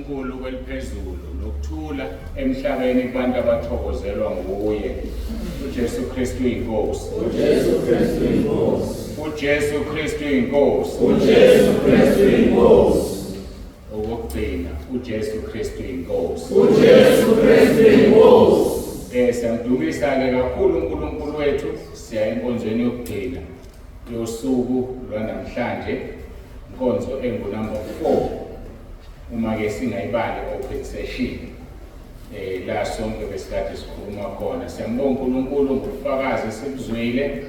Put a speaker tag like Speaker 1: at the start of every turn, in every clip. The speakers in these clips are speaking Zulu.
Speaker 1: kuNkulunkulu kweliphezulu nokuthula emhlabeni kubantu abathokozelwa nguye. UJesu Kristu inkosi.
Speaker 2: UJesu Kristu inkosi.
Speaker 1: UJesu Kristu inkosi.
Speaker 2: UJesu Kristu inkosi.
Speaker 1: Okokugcina, uJesu Kristu inkosi.
Speaker 2: UJesu Kristu inkosi.
Speaker 1: Siyamdumisa ke kakhulu uNkulunkulu wethu, siya enkonzweni yokugcina yosuku lwanamhlanje, inkonzo engunumber 4 uma ke singayibali open session la sonke besikade sikhuluma khona. Siyambonga uNkulunkulu ngobufakazi esibuzwile.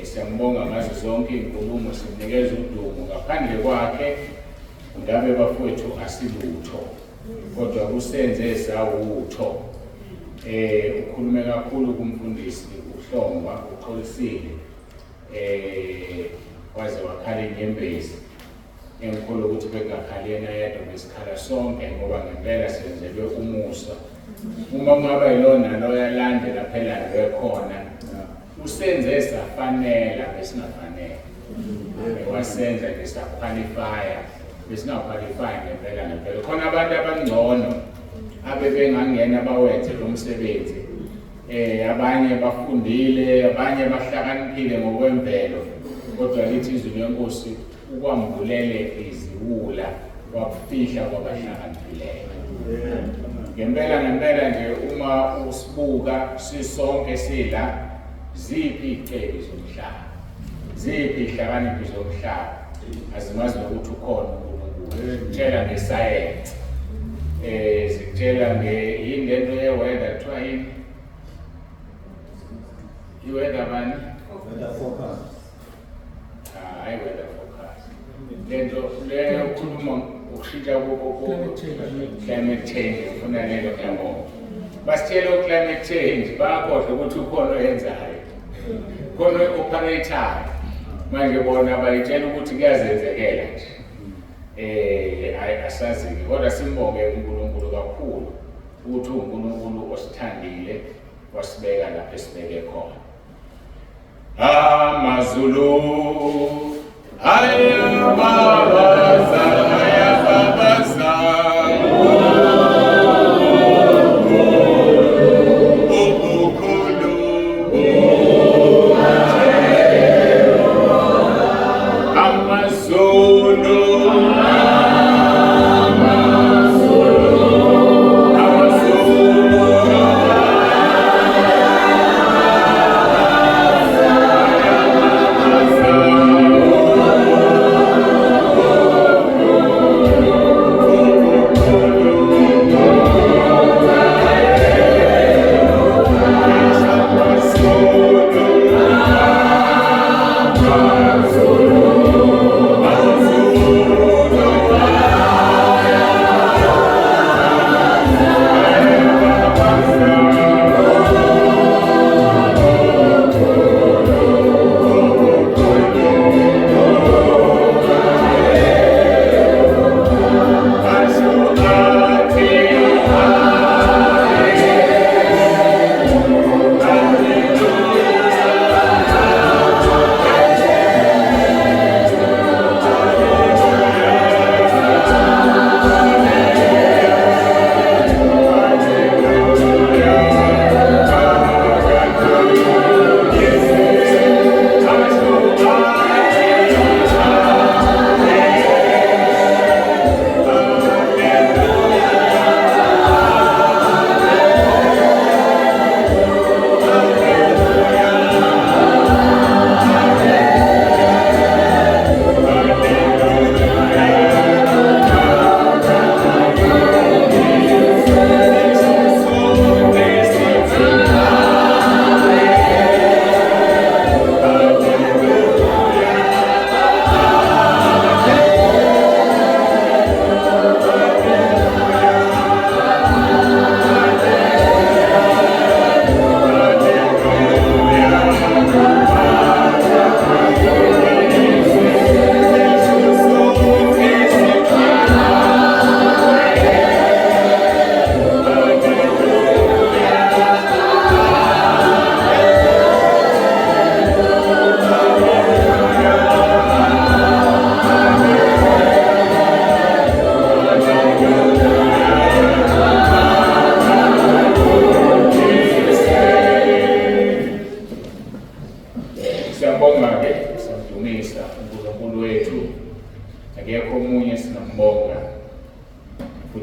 Speaker 1: Siyambonga ngazo zonke izinkulumo, simnikeza udumo. Ngaphandle kwakhe ngabe bafowethu asilutho, kodwa kusenze sawutho. Ukhulume kakhulu kumfundisi uHlongwa, uxolisile, waze wakhala inyembezi. Engikholwa ukuthi bengakhali yena yedwa, besikhala sonke, ngoba ngempela senzelwe umusa. Uma kungaba yilona loya landela phela khona, usenze safanela, besingafanele. Wasenza nje saqualifya, besingaqualify ngempela ngempela. Khona abantu abangcono abebengangena bawenze lo msebenzi. Abanye bafundile, abanye bahlakaniphile ngokwemvelo, kodwa lithi izwi lenkosi ukwambulele iziwula wakufihla kwabahlakaniphileyo. Ngempela ngempela nje uma usibuka sisonke sila, ziphi izicebi zomhlaba, ziphi izihlakaniphi zomhlaba, azimazi nokuthi ukhona uNkulunkulu. Zikutshela ngesayensi, zikutshela nge yini lento ye-weather, kuthiwa yini i-weather bani?
Speaker 2: Weather forecast.
Speaker 1: Hayi, weather forecast. Lento leyo ukhuluma ukushintsha climate change, ufuna lelo, ngiyabonga. Basitshela u-climate change, bayakhohlwa ukuthi ukhona oyenzayo, khona o-operate-ayo. Manje bona bayitshela ukuthi kuyazenzekela nje. Hayi, asazi-ke, kodwa simbonge uNkulunkulu kakhulu ukuthi uNkulunkulu osithandile wasibeka lapho esibeke khona. Amazulu ayababaza, ayababaza ubukhulu, amazulu, amazulu.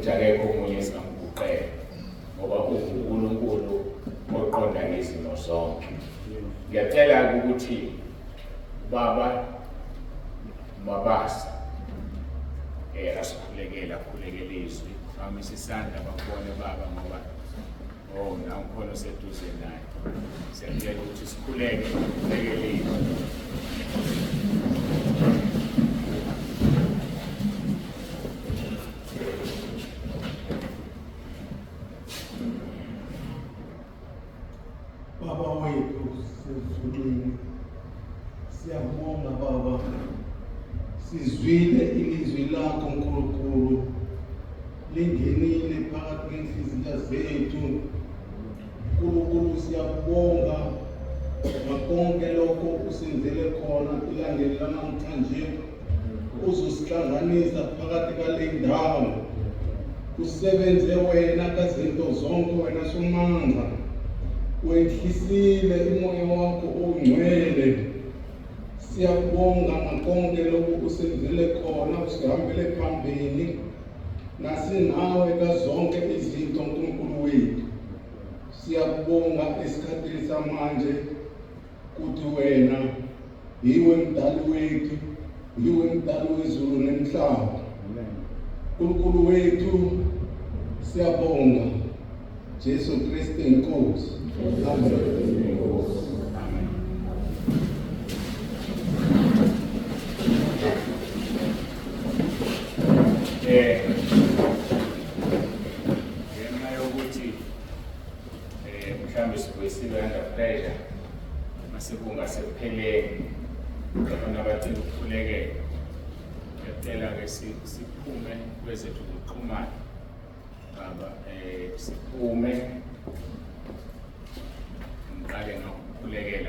Speaker 1: ukuthi akekho omunye esingamguqela ngoba unguNkulunkulu oqonda ngezimo zonke. Ngiyacela ukuthi baba Mabasa asikhulekele, akhulekele izwi, phakamisa isandla bakubone baba, ngoba oh nawe ukhona oseduze naye. Siyacela ukuthi sikhuleke, sikhulekele izwi.
Speaker 3: Baba wethu sezulwini, siyabonga Baba, sizwile ilizwi lakho Nkulunkulu, lingenile phakathi kwenhliziyo zethu. Nkulunkulu, siyabonga ngakonke lokho usenzele khona ilangeni lanamhlanje, uzosihlanganisa phakathi kwale ndawo, usebenze wena kazinto zonke, wena Somandla, wehlisile umoya wakho ongcwele. Siyabonga ngakonke lokhu usenzele khona, usihambele phambili nasinawe kazonke izinto, Nkulunkulu wethu. Siyakubonga esikhathini samanje kuthi wena yiwe mdali wethu, yiwe mdali wezulu nemhlaba. Nkulunkulu wethu, siyabonga. Jesu Kristu inkosi. Amen.
Speaker 1: Ngenxa yokuthi mhlawumbe sibuye sibe under pressure mase kungasekupheleni, abantu abacela ukukhulekela, ngiyacela-ke siphume kwezethu zokuxhumana baba, siphume ngiqale ngokukhulekela.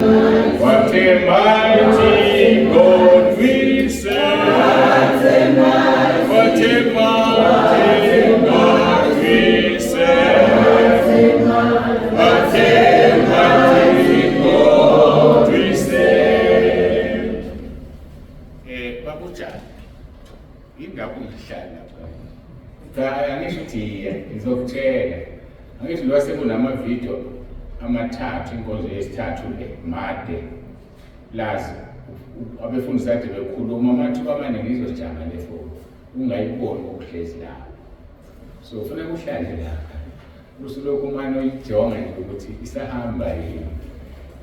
Speaker 1: What a mighty God we serve. What a mighty God we serve. What a mighty God we serve. Babujani? Indaba ungihlala lapha. Cha, angisho ukuthi yiya, ngizokutshela. Angisho lo sekunama video amathathu, inkonzo yesithathu le made. Lazi abefundisi kade bekhuluma amathuba amaningi izojama le phone. Ungayiboni ukuhlezi lapha. So kufanele uhlale lapha. Usulokhu umane uyijonga nje ukuthi isahamba yini.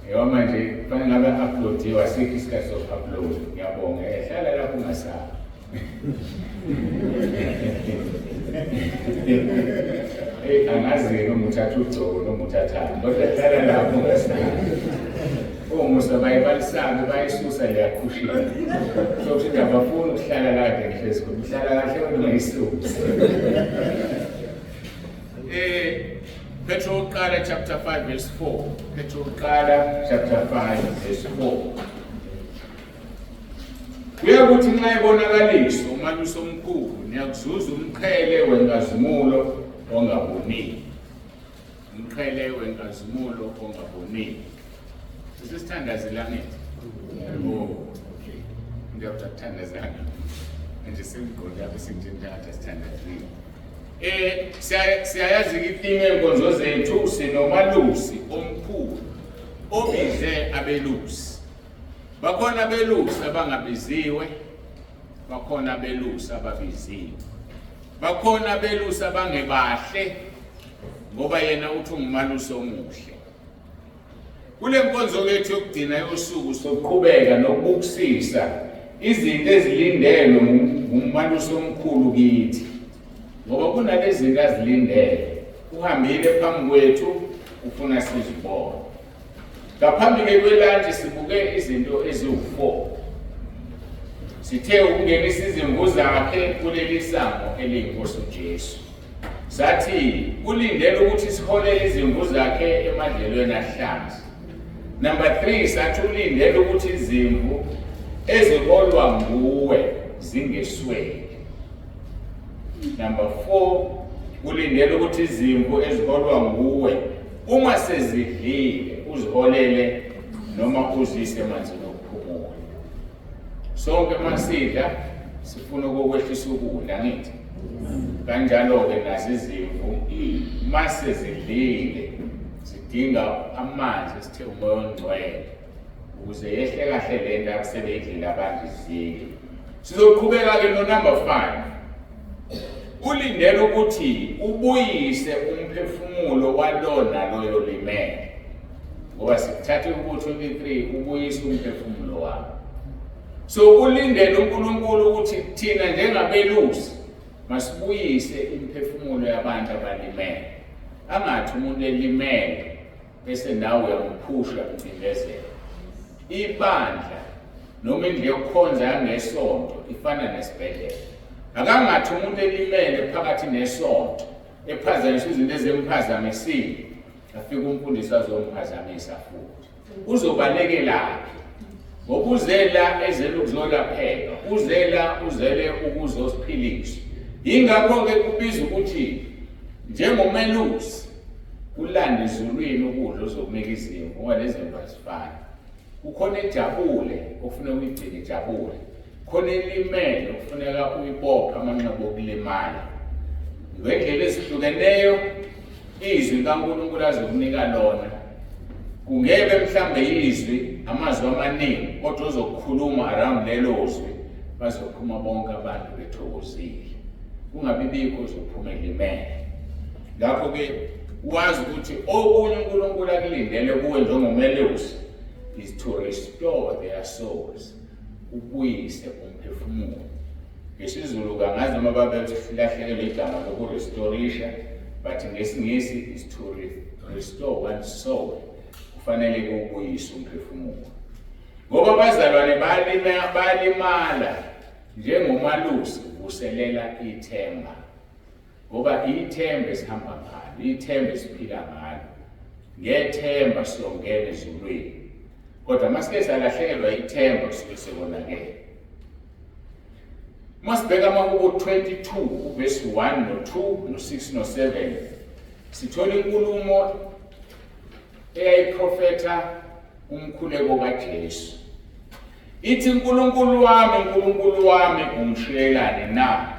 Speaker 1: Yebo, manje kufanele ngabe uploadiwe, asikho isikhathi soku-upload. Ngiyabonga. Hlala lapho ungasabi. Hey, angazi-ke noma uthatha ugcobo noma uthathani, kodwa hlala lapho ungasabi. Omusa bayibalisabe bayisusa leyakhushini. So kusho ukuthi abafuni ukuhlala la kade ngihlezi khona. Uhlala kahle wena ungayisusi. Petro wokuqala chapter 5 verse 4. Petro wokuqala chapter 5 verse 4. Kuyakuthi nxa ebonakaliswa umalusi omkhulu, niyakuzuza umqhele wenkazimulo ongaboniyo. Umqhele wenkazimulo ongaboniyo. Sisithandazile angithi? Oh, okay. Ngiyakuthandazana. Manje sengiqonde apha senginjengathi sithandazile. Siyayazi i-theme yenkonzo zethu, sinomalusi omkhulu obize abelusi. Bakhona abelusi abangabiziwe, bakhona abelusi ababiziwe. Bakhona abelusi abangebahle ngoba yena uthi ungumalusi omuhle. Kule nkonzo yethu yokugcina yosuku soqhubeka nokubukusisa izinto ezilindelwe ngumalusi omkhulu kithi, ngoba kunalezi zinto azilindele. Uhambile phambi kwethu, ufuna sizibone. Ngaphambi-ke kwelantshi sibuke izinto eziwu-4. Sithe ukungenisa izimvu zakhe kuleli sango eliyinkosi uJesu. Sathi ulindele ukuthi siholele izimvu zakhe emadlelweni ahlanzi. Number 3, sathi ulindele ukuthi izimvu eziholwa nguwe zingesweli. Number 4, ulindele ukuthi izimvu eziholwa nguwe uma sezidlile uziholele noma uzise emanzini okuphumula. Sonke masidla sifuna ukukwehlisa ukudla, angithi? Kanjalo-ke nazo izimvu mase zidlile zidinga amanzi esithe umoya ongcwele ukuze yehle kahle le nto akusebeyidlile abantu izike. Sizoqhubeka-ke no-number 5. Ulindele ukuthi ubuyise umphefumulo walona loyo limele. Ngoba sikuthathe ku-23 ubuyise umphefumulo wakho. So ulindele uNkulunkulu ukuthi thina njengabelusi masibuyise imiphefumulo yabantu abalimele. Angathi umuntu elimele bese nawe uyamphusha uyamcindezela. Ibandla noma indlu yokukhonza yangesonto ifana nesibhedlela. Akangathi umuntu elimele phakathi nesonto ephazanyiswa izinto ezimphazamisile afike umfundisi azomphazamisa futhi. Uzobalekelaphi? Ngoba uzela ezele ukuzolapheka, uzela uzele ukuzosiphilisa. Yingakho-ke kubiza ukuthi njengomelusi kulanda ezulwini ukudla ozokunika izimvu ngoba lezi zinto azifani. Kukhona ejabule okufuneka uyigcine ijabule, khona elimele okufuneka uyibophe amanxeba okulimala. Ngendlela ezihlukeneyo izwi likaNkulunkulu azokunika lona kungebe mhlambe izwi amazwi amaningi kodwa ozokukhuluma around lelo zwi bazophuma bonke abantu bethokozile kungabi bikho ozophuma elimele. Ngakho-ke wazi ukuthi okunye uNkulunkulu akulindele kuwe njengomelusi is to restore their souls, ubuyise umphefumulo. NgesiZulu kangazi noma babelahlekelwe igama lokurestorisha, but ngesiNgisi is to restore one's soul. Kufanele ke ubuyise umphefumulo. Ngoba abazalwane balimala njengomalusi uvuselela ithemba. Ngoba ithemba esihamba ngalo, ithemba esiphila ngalo, ngethemba siyongena ezulwini. Kodwa masike salahlekelwa ithemba kusuke sekonakele. Uma sibheka amaHubo 22 uvesi 1 no-2 no-6 no-7 sithola inkulumo eyayiprofetha umkhuleko kaJesu. Ithi uNkulunkulu wami, uNkulunkulu wami ungishiyelani na?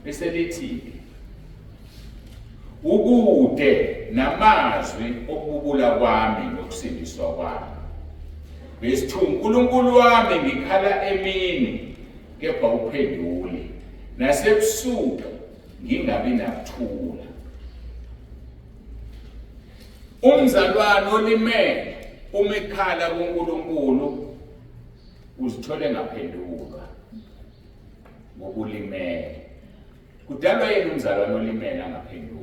Speaker 1: Bese lithi ukude namazwi okububula kwami nokusindiswa kwami. Verse 2 uNkulunkulu wami ngikhala emini kepha uphenduli nasebusuku ngingabi nakuthula. Umzalwane olimele uma ekhala kuNkulunkulu uzithola engaphendulwa ngokulimele. Kudalwa yini umzalwane olimele angaphenduli?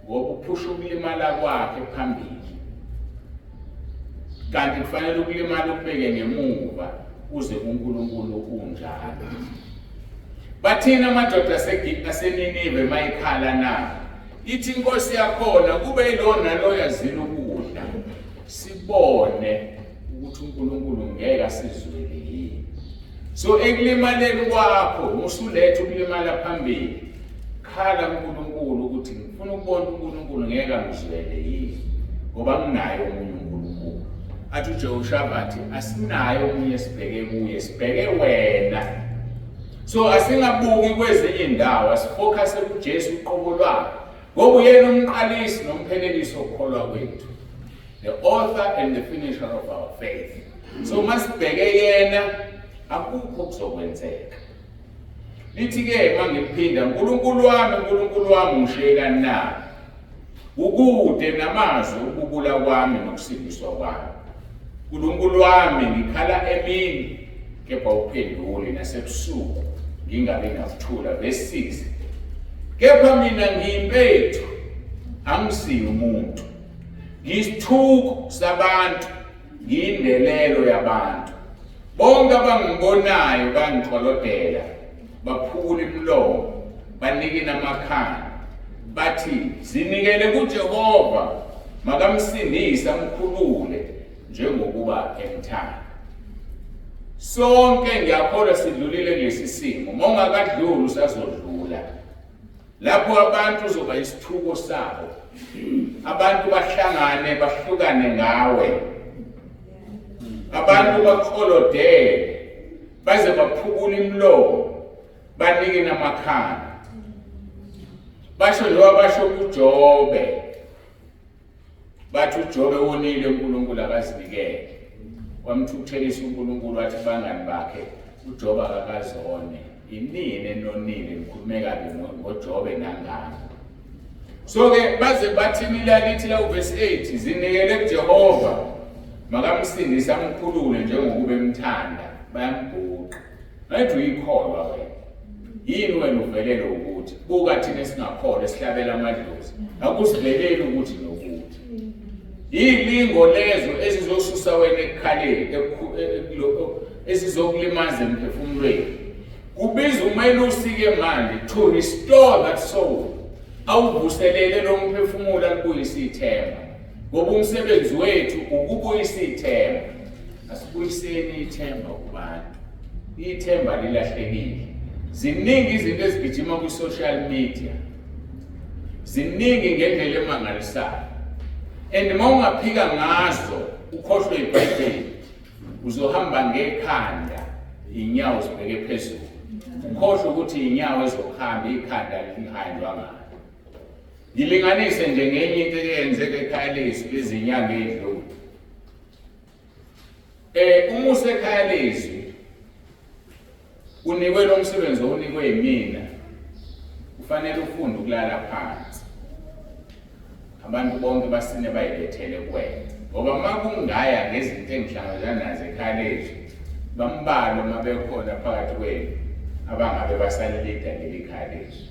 Speaker 1: Ngoba uphusha ukulimala kwakhe phambili. Kanti kufanele ukulimala ukubeke ngemuva uze kuNkulunkulu unjalo. Bathini amadoda aseNinive mayikhala na? Ithi inkosi yakhona kube yilona naloyo azila ukudla sibone ukuthi uNkulunkulu ngeke asizwele yini. So ekulimaleni kwakho musuletha ukulimala phambili khala kuNkulunkulu ukuthi ngifuna ukubona uNkulunkulu ngeke angizwele yini ngoba nginaye omunye uNkulunkulu. Athi uJehoshafati asinaye omunye sibheke kuye sibheke wena. So asingabuki kwezinye indawo asifocus kuJesu uqobo lwakhe ngoba uyena umqalisi nomphelelisi wokukholwa kwethu. The author and the finisher of our faith. So masibheke yena akukho kuzokwenzeka. Lithi ke mangiphinda uNkulunkulu wami uNkulunkulu wami ungishiyelani na? Ukude namazwi ukubula kwami nokusindiswa kwami. Nkulunkulu wami ngikhala emini kepha uphenduli nasebusuku ngingabi nakuthula. Verse 6 Kepha mina ngiyimpethu angisiyi umuntu ngiyisithuko sabantu ngiyindelelo yabantu bonke abangibonayo bangiqolodela baphukula imilomo banikina amakhanda bathi zinikele kuJehova makamsindise amkhulule njengokuba emthanda. Sonke ngiyakholwa sidlulile kulesi simo. Uma ungakadluli usazodlula. Lapho abantu uzoba isithuko sabo. Abantu bahlangane bahlukane ngawe. Abantu baklolodele baze baphukula imilomo. Banike namakhanda. Basho njengoba basho kuJobe. Bathi uJobe wonile uNkulunkulu akazinikele. Wamthukuthelisa uNkulunkulu wathi bangani bakhe uJobe akakazone. Inini enonile nikhulume kabi ngoJobe nangani. So ke baze bathini la lithi la uverse 8 zinikele kuJehova makamsindise amkhulule njengokuba emthanda bayambhuqa. Ngathi uyikholwa wena. Yini wena uvelele ukuthi buka thina esingakholwa esihlabela amadlozi. Akusiveleli ukuthi nokuthi. Yilingo lezo ezizosusa wena ekukhaleni ezizokulimaza emphefumulweni. Kubiza umelusi ke manje to restore that soul. Awuvuselele lo mphefumulo alibuyise ithemba. Ngoba umsebenzi wethu ukubuyisa ithemba. Asibuyiseni ithemba kubantu. Ithemba lilahlekile. Ziningi izinto ezigijima ku-social media. Ziningi ngendlela emangalisayo. And uma ungaphika ngazo ukhohlwe iBhayibheli uzohamba ngekhanda inyawo zibheke phezulu. Ukhohlwe ukuthi inyawo ezokuhamba ikhanda lihanjwa ngalo. Ngilinganise nje ngenye into eyenzeka ekhaya lethu lezinyanga edlule. Uma usekhaya lezwi unikwe lo msebenzi owunikwe yimina, kufanele ufunde ukulala phansi. Abantu bonke basine bayilethele kuwena. Ngoba uma kungaya ngezinto engihlangabezana nazo ekhaya lezwi, bambalwa uma bekhona phakathi kwenu abangabe basalilida leli khaya lezwi.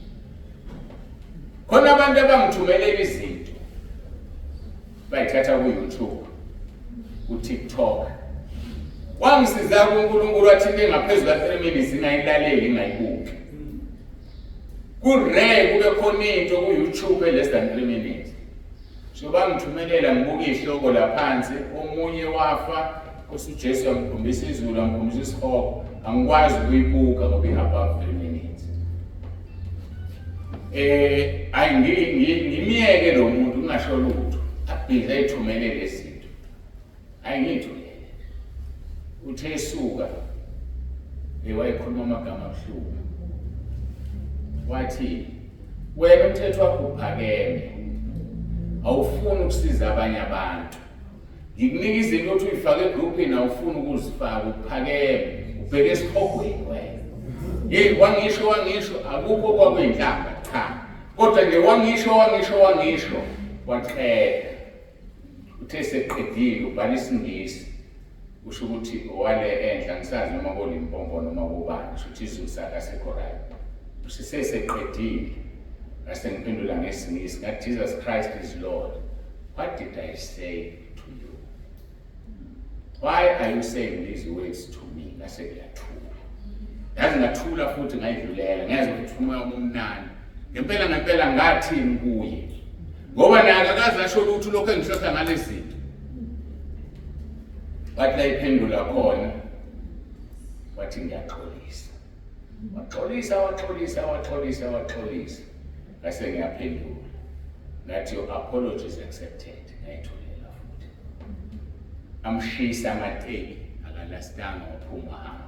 Speaker 1: Khona abantu abangithumelela izinto bayithatha ku-YouTube, ku-TikTok. Wangisiza kuNkulunkulu wathi into engaphezu ka-3 minutes ingayilaleli ingayibuki. Ku-rare kube khona into ku-YouTube e-less than 3 minutes. So bangithumelela ngibuka ihloko laphansi, omunye wafa, Nkosi uJesu yamkhombisa izulu, yamkhombisa isihogo. Angikwazi ukuyibuka ngoba i-above 3 minutes. Ayi ngimiyeke lo muntu ngingasho lutho. Abhize ayithumele lezi zinto. Ayi ngiyithulele. Uthe esuka wayekhuluma amagama abuhlungu. Wathi wena umthetho wakho uphakeme. Awufuni ukusiza abanye abantu. Ngikunika izinto othi uyifake egroupini awufuni ukuzifaka uphakeme ubheke esihogweni wena. Hey wangisho wangisho akukho kwakuyinhlamba cha. Kodwa nje wangisho wangisho wangisho waqeda. Uthe seqedile ubhala isiNgisi. Usho ukuthi owale enhla ngisazi noma koLimpopo noma kobani usho ukuthi izulu sakhe asekho right. Usise seqedile. Ngase ngiphendula ngesiNgisi ngathi Jesus Christ is Lord. What did I say to you? Why are you saying these words to me? Ngase ngiyathula. Yazi ngathula futhi ngayidlulela ngezwa ukuthi umoya omnandi. Ngempela ngempela ngathini kuye? Ngoba naye akakaze asho lutho lokho engihlohla ngalezi zinto. Wathi la iphendula khona wathi ngiyaxolisa. Waxolisa waxolisa waxolisa waxolisa. Ngase ngiyaphendula. Ngathi your apology is accepted. Ngayithulela futhi. Amshisa amateki akalastanga waphuma hamba.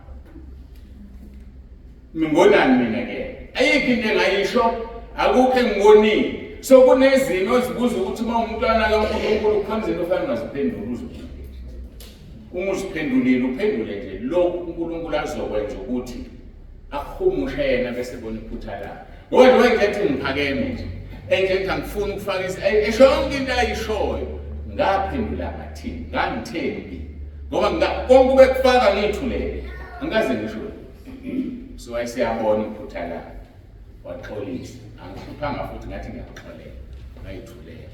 Speaker 1: Ngingonani mina ke? Ayikho into engayisho, akukho engibonile. So kunezimo ozibuza ukuthi uma umntwana kaNkulunkulu kukhona izinto ofanele ungaziphenduli uziphendule. Uma uziphendulile uphendule nje lokhu uNkulunkulu azokwenza ukuthi akuhumushe yena bese bona iphutha lakhe. Ngoba nje wayengithethe ngiphakeme nje. Enjengokuthi angifuni ukufaka esho yonke into ayishoyo. Ngaphendula ngathini? Ngangitheni? Ngoba konke ubekufaka ngithulele. Angikaze ngisho. So wayeseyabona iphutha lakhe. Waxolisa. Angihluphanga futhi ngathi ngiyakuxolela. Ngayithulela.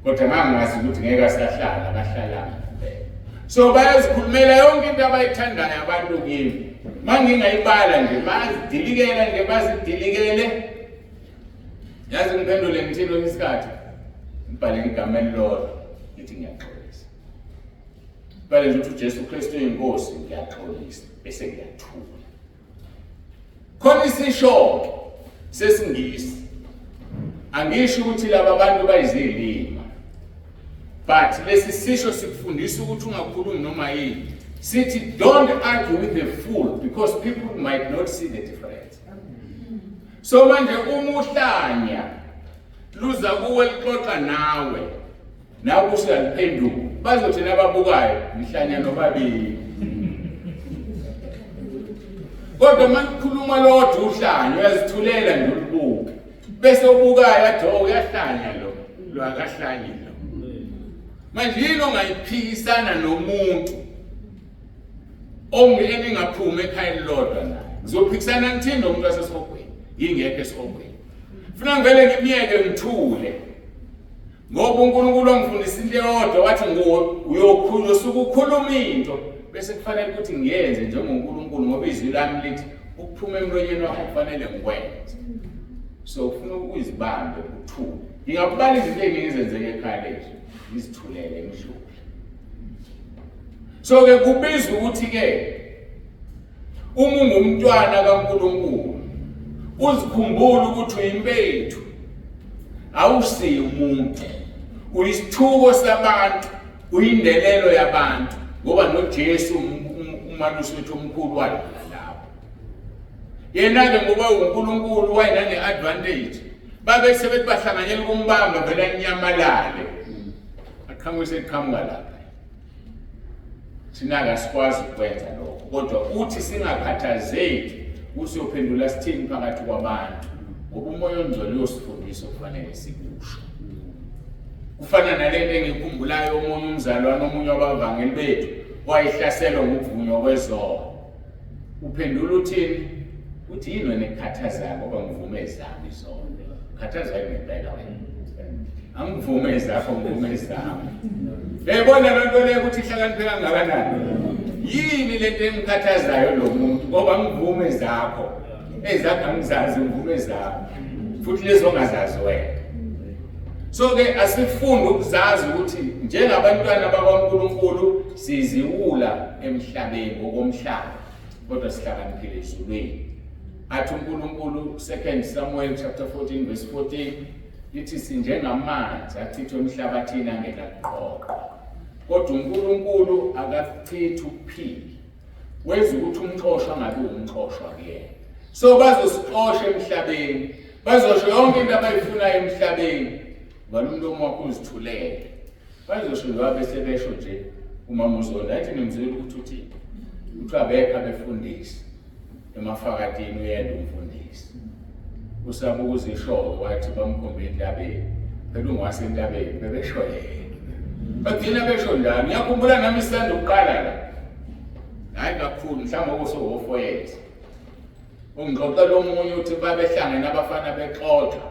Speaker 1: Kodwa ngangazi ukuthi ngeke asahlala, akahlalanga ngempela. So bayazikhulumela yonke into abayithandayo abantu kimi. Mangingayibala nje bazidilikela nje bazidilikele. Yazi ngiphendule ngithini kwesinye isikhathi? Ngibhale igama elilodwa ngithi ngiyaxolisa. Bhale nje ukuthi uJesu Kristu uyinkosi ngiyaxolisa bese ngiyathula. Khona isisho sesiNgisi. Angisho ukuthi laba bantu bayizilima. But lesi sisho sikufundisa ukuthi ungakhulumi noma yini. Sithi don't argue with the fool because people might not see the difference. So manje uma uhlanya luza kuwe lixoxa nawe, nawe usuyaliphenduka, bazothi nababukayo nihlanya nobabili. Kodwa uma kukhuluma lodwa uhlanya uyazithulela nje ulibuke, bese ubukayo athi oh uyahlanya lo, lo akahlanyi lo. Manje yini ongayiphikisana nomuntu engingaphumi ekhaya elilodwa naye? Ngizophikisana ngithini nomuntu wasesihogweni ngingekho esihogweni? Funa ngivele ngimyeke ngithule, ngoba uNkulunkulu wangifundisa into eyodwa, wathi uyokhuluma usuke ukhuluma into bese kufanele ukuthi ngiyenze njengoNkulunkulu, ngoba izwi lami lithi ukuphuma emlonyeni wakho kufanele ngikwenze. So ufuna ukuzibambe uthule. Ngingakubala izinto ey'ningi ezenzeka ekhaya lethu, ngizithulele ngidlule. So ke kubizwa ukuthi ke uma ungumntwana kaNkulunkulu uzikhumbule ukuthi uyimpethu, awusiyi umuntu, uyisithuko sabantu, uyindelelo yabantu, ngoba noJesu umalusi wethu omkhulu wadlula lapho. Yena-ke ngoba uNkulunkulu wayenane-advantage, babe sebethi bahlanganyela ukumbamba vele anyamalale, aqhamuke seqhamuka lapha. Thina-ke asikwazi ukwenza lokho, kodwa uthi singakhathazeki ukuthi siyophendula sithini phakathi kwabantu, ngoba uMoya oNgcwele uyosifundisa okufanele sikusho. Kufana nalento engikhumbulayo, omunye umzalwane, omunye wabavangeli bethu wayehlaselwa ngokuvunywa kwezono. Uphendula uthini? Uthi yini wena ekukhathazayo ngoba ngivume ezami izono? Khathazayo ngempela wena. Angivume ezakho, ngivume ezami. Uyayibona le nto leyo ukuthi ihlakaniphe kangakanani? Yini le nto emkhathazayo lo muntu ngoba ngivume ezakho? Ezakho angizazi, ngivume ezakho. Futhi lezo ongazazi wena. So ke asifunde ukuzazi ukuthi njengabantwana bakwaNkulunkulu siziwula emhlabeni ngokomhlaba, kodwa sihlakaniphile ezulwini. Athi uNkulunkulu 2 Samuel chapter 14 verse 14 lithi sinjengamanzi achithwe emhlabathini angenakuqoqwa, kodwa uNkulunkulu akakuchithi ukuphila, wenza ukuthi umxoshwa angabi umxoshwa kuyena. So bazosixosha emhlabeni, bazosho yonke into abayifunayo emhlabeni, vala umlomo wakho uzithulele. Bazosho nje bese besho nje umama uzonda athi nimzwile ukuthi uthini, kuthiwa abekho abefundisi emafakatini, uyenda umfundisi usaba ukuzisho, wathi bamkhombe entabeni, phela ungowasentabeni, bebesho yena, bagcina besho njalo. Ngiyakhumbula nami isanda ukuqala la, hhayi kakhulu, mhlawumbe okuso-4 years, ungixoxela omunye uthi babehlangene abafana bexoxa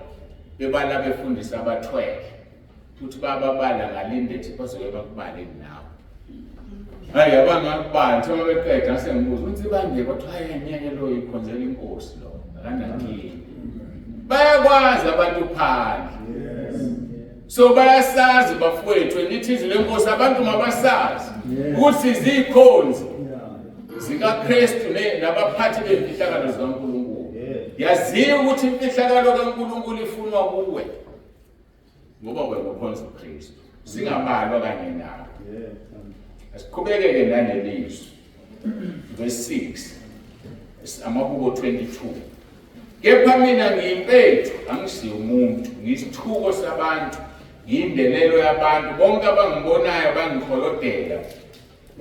Speaker 1: bebala befundisa abathwele, uthi bababala ngalindethi bazoke bakubale nawe. Hayi abangakubali, njengoba beqeda sengibuza ukuthi banje, kwathiwa hayi ngeke lo ikhonzela inkosi lo akanankinga. Bayakwazi abantu phandle. So bayasazi bafowethu, lithi izwi lenkosi abantu mabasazi ukuthi sizikhonzi zikaKristu nabaphathi bemfihlakalo zikaNkulunkulu. Yaziwa ukuthi imfihlakalo kaNkulunkulu ifunwa kuwe ngoba wena ukhonza uKristu, singabalwa kanye nawe. Asiqhubekeke nalelizwi, verse 6 amahubo 22. Kepha mina ngiyimpethu, angisiye umuntu, ngiyisithuko sabantu, ngiyindelelo yabantu, bonke abangibonayo bangiholodela,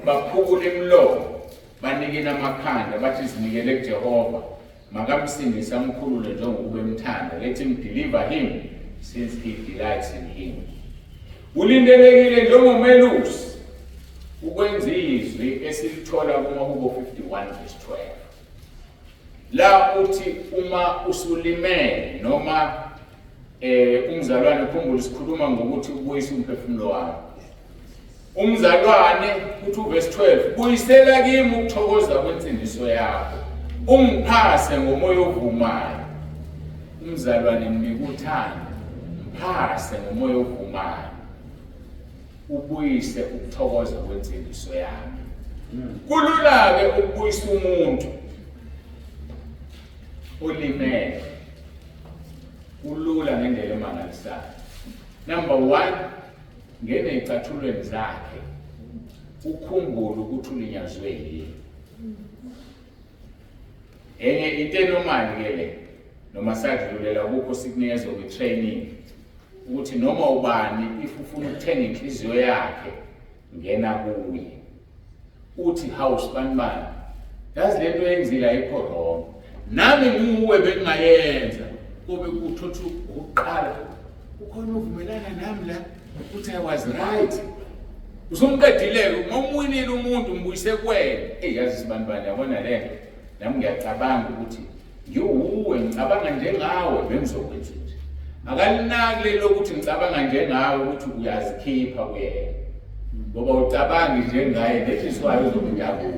Speaker 1: baphukula imilomo, banikina amakhanda, bathi zinikele kuJehova, makamsindise amkhulule njengokuba emthanda. Let him deliver him since he delights in him. Ulindelekile njengomelusi ukwenza izwi esilithola kumahubo 51 verse 12. La uthi uma usulimele noma umzalwane, khumbula sikhuluma ngokuthi ubuyise umphefumulo wakho. Umzalwane uthi uverse 12, buyisela kimi ukuthokoza kwensindiso yakho, ungiphase ngomoya ovumayo. Umzalwane mnika uthando, mphase ngomoya ovumayo, ubuyise ukuthokoza kwensindiso yami. Kulula-ke ukubuyisa umuntu olimele, kulula ngendlela emangalisayo. Number 1, ngene ezicathulweni zakhe, ukhumbule ukuthi ulinyazwe yini. Enye into enomali ke le noma sadlulela kukho sikunikeza kwi-training ukuthi noma ubani if ufuna ukuthenga inhliziyo yakhe ngena kuye uthi hawu sibanibani yazi lento yenzile ayikho wrong nami nguwe bengingayenza kube kuthotha ukuqala ukhona uvumelana nami la uthi I was right usumqedile-ke uma umwinile umuntu umbuyise kuwena eyi yazi sibanibani yabona le nto nami ngiyacabanga ukuthi ngiwuwe ngicabanga njengawe bengizokwenza nje akalinaki lelo ukuthi ngicabanga njengawe ukuthi uyazikhipha kuyena ngoba ucabangi njengaye that is why uzobe uyakuwe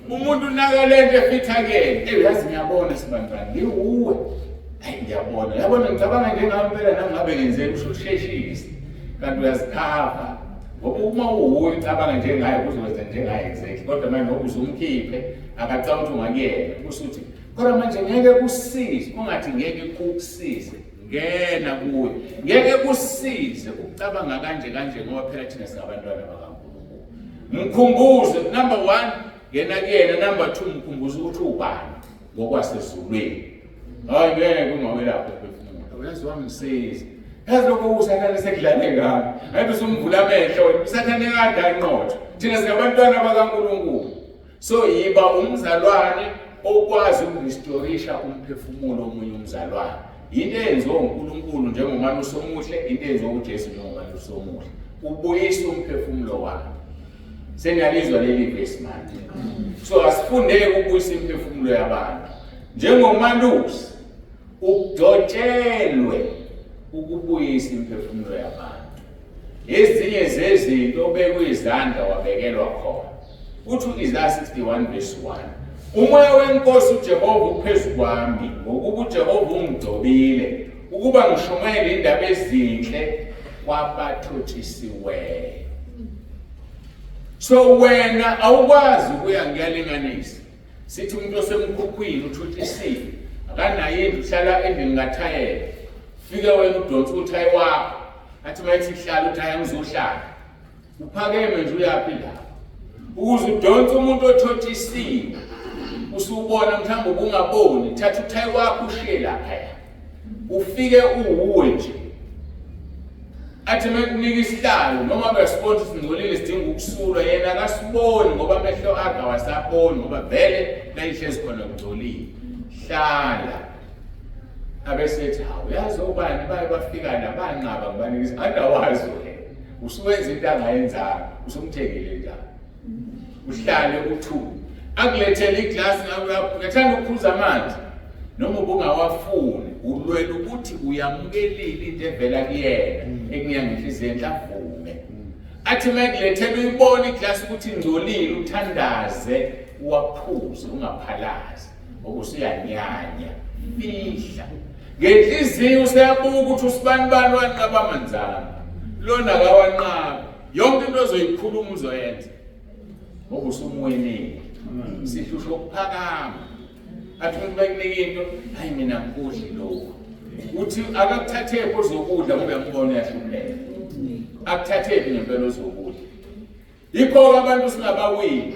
Speaker 1: umuntu unaka lento efitha kuyena eyi yazi ngiyabona sibantwana ngiwuwe hayi ngiyabona yabona ngicabanga njengawe impela nami ngabe ngenzeni usho usheshise kanti uyazikhava ngoba uma uwuwe ucabanga njengaye kuzokwenza njengaye exactly kodwa manje ngoba uzumkhiphe akacabanga ukuthi ungakuyena kusho ukuthi kodwa manje ngeke kusize ungathi ngeke kukusize ngena kuye ngeke kusize ukucabanga kanje kanje ngoba phela thina singabantwana bakaNkulunkulu mkhumbuze number 1 ngena kuyena number 2 mkhumbuze ukuthi ubani ngokwasezulwini hayi ngeke ungawelapha uphefumulo uyazi wangisiza yazi lokho usathane sekudlale ngami hayi usumvula amehlo usathane kade anqotho thina singabantwana bakaNkulunkulu so yiba umzalwane okwazi ukurestorisha umphefumulo omunye umzalwane into eyenziwa uNkulunkulu njengomalusi omuhle into eyenziwa uJesu njengomalusi omuhle ubuyisa umphefumulo wakhe seniyalizwa leli vesi manje so asifundeke ukubuyisa imiphefumulo yabantu njengomalusi udotshelwe ukubuyisa imiphefumulo yabantu ezinye zezinto obekwe izandla wabekelwa khona uthi u-Isaya 61 verse 1 umoya wenkosi uJehova uphezu kwami ngokuba uJehova ungigcobile ukuba ngishumayele indaba ezinhle kwabathotshisiweyo so wena awukwazi ukuya ngiyalinganisa sithi umuntu osemkhukhwini uthutshisiwe akanayo indlu uhlala endlini kathayela fike wena udonsa uthayi wakho athi uma ethi hlala uthi hayi angizohlala uphakeme nje uyaphi lapho ukuze udonse umuntu othotshisiwe usubona mhlawumbe ubungaboni thatha uthayi wakho ushiye laphaya ufike uwuwe nje athi mekunika isihlalo noma besibona ukuthi singcolile sidinga ukusulwa yena akasiboni ngoba amehlo akhe awasaboni ngoba vele layihlezi khona kungcolile hlala abesethi hawu yazi obani baye bafika la banqaba ngibanikisa andawazi wena usuwenza into angayenzanga usumthengile njalo uhlale uthule akulethele iglasi uyathanda ukuphuza amanzi noma ubungawafuni ulwela ukuthi uyamukelile into evela kuyena ekunika ngenhliziyo enhle avume athi uma ekulethela uyibona iglasi ukuthi ingcolile uthandaze uwaphuze ungaphalazi ngoba usuyanyanya fihla ngenhliziyo useyabuka ukuthi usibanibani wanqaba amanzi ami lona kawanqaba yonke into ozoyikhuluma uzoyenza ngoba usumwenile sihlushwa ukuphakama athi umuntu bakunika into hayi mina ngikudli lokhu uthi akakuthathephi ozokudla ngoba uyambona uyahlupheka akuthathephi ngempela ozokudla Yikho-ke abantu singabawini.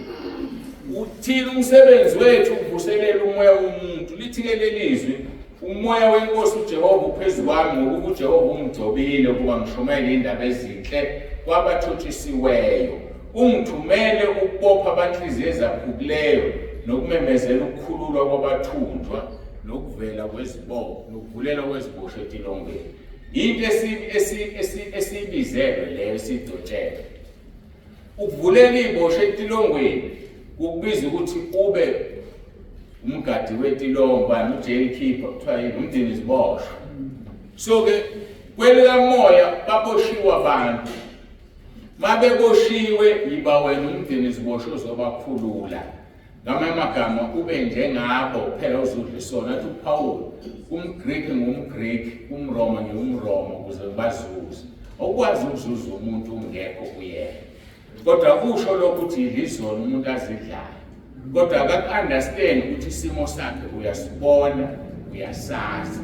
Speaker 1: Uthini umsebenzi wethu ukuvuselela umoya womuntu. Lithi-ke leli zwi, umoya wenkosi uJehova uphezu kwami ngokuba uJehova ungigcobile ukuba ngishumayele indaba ezinhle kwabathotshisiweyo. Ungithumele ukubopha abanhliziyo ezaphukileyo nokumemezela ukukhululwa kwabathunjwa nokuvela kwezibopho nokuvulela kweziboshwa etilongweni. Into esiyibizelwe leyo esiyigcotshelwe. Ukuvulela iy'boshwa etilongweni kukubiza ukuthi ube umgadi wetilongo bani ujail keeper kuthiwa yini umndeni iziboshwa so-ke kwelikamoya baboshiwe abantu mabeboshiwe yiba wena umndeni iziboshwa ozobakhulula ngamanye amagama ube njengabo phela uzudla isona athi uPawulu umGreek ngumGreek umRoma ngiwumRoma ukuze ngibazuze awukwazi ukuzuza umuntu ungekho kuyena kodwa kusho lokho ukuthi yilizona umuntu azidlayo kodwa akaku-understand ukuthi isimo sakhe uyasibona uyasazi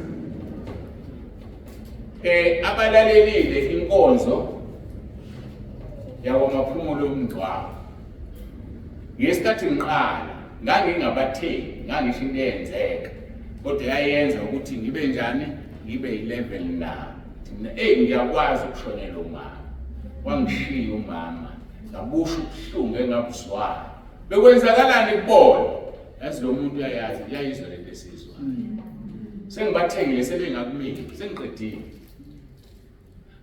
Speaker 1: eh abalalelile inkonzo yakwamaphumulo yomngcwabo ngesikhathi ngiqala Ngangingabathengi, ngangisho into eyenzeka. Kodwa yayenza ukuthi ngibe njani? Ngibe yi-level nabo. Mina eyi ngiyakwazi ukushonela umama. Wangishiya umama, ngabusha ubuhlungu engabuzwayo. Bekwenzakalani kubona? Yazi lo muntu uyayazi, uyayizwa lento esizwa. Sengibathengile sebengakumina, sengiqedile.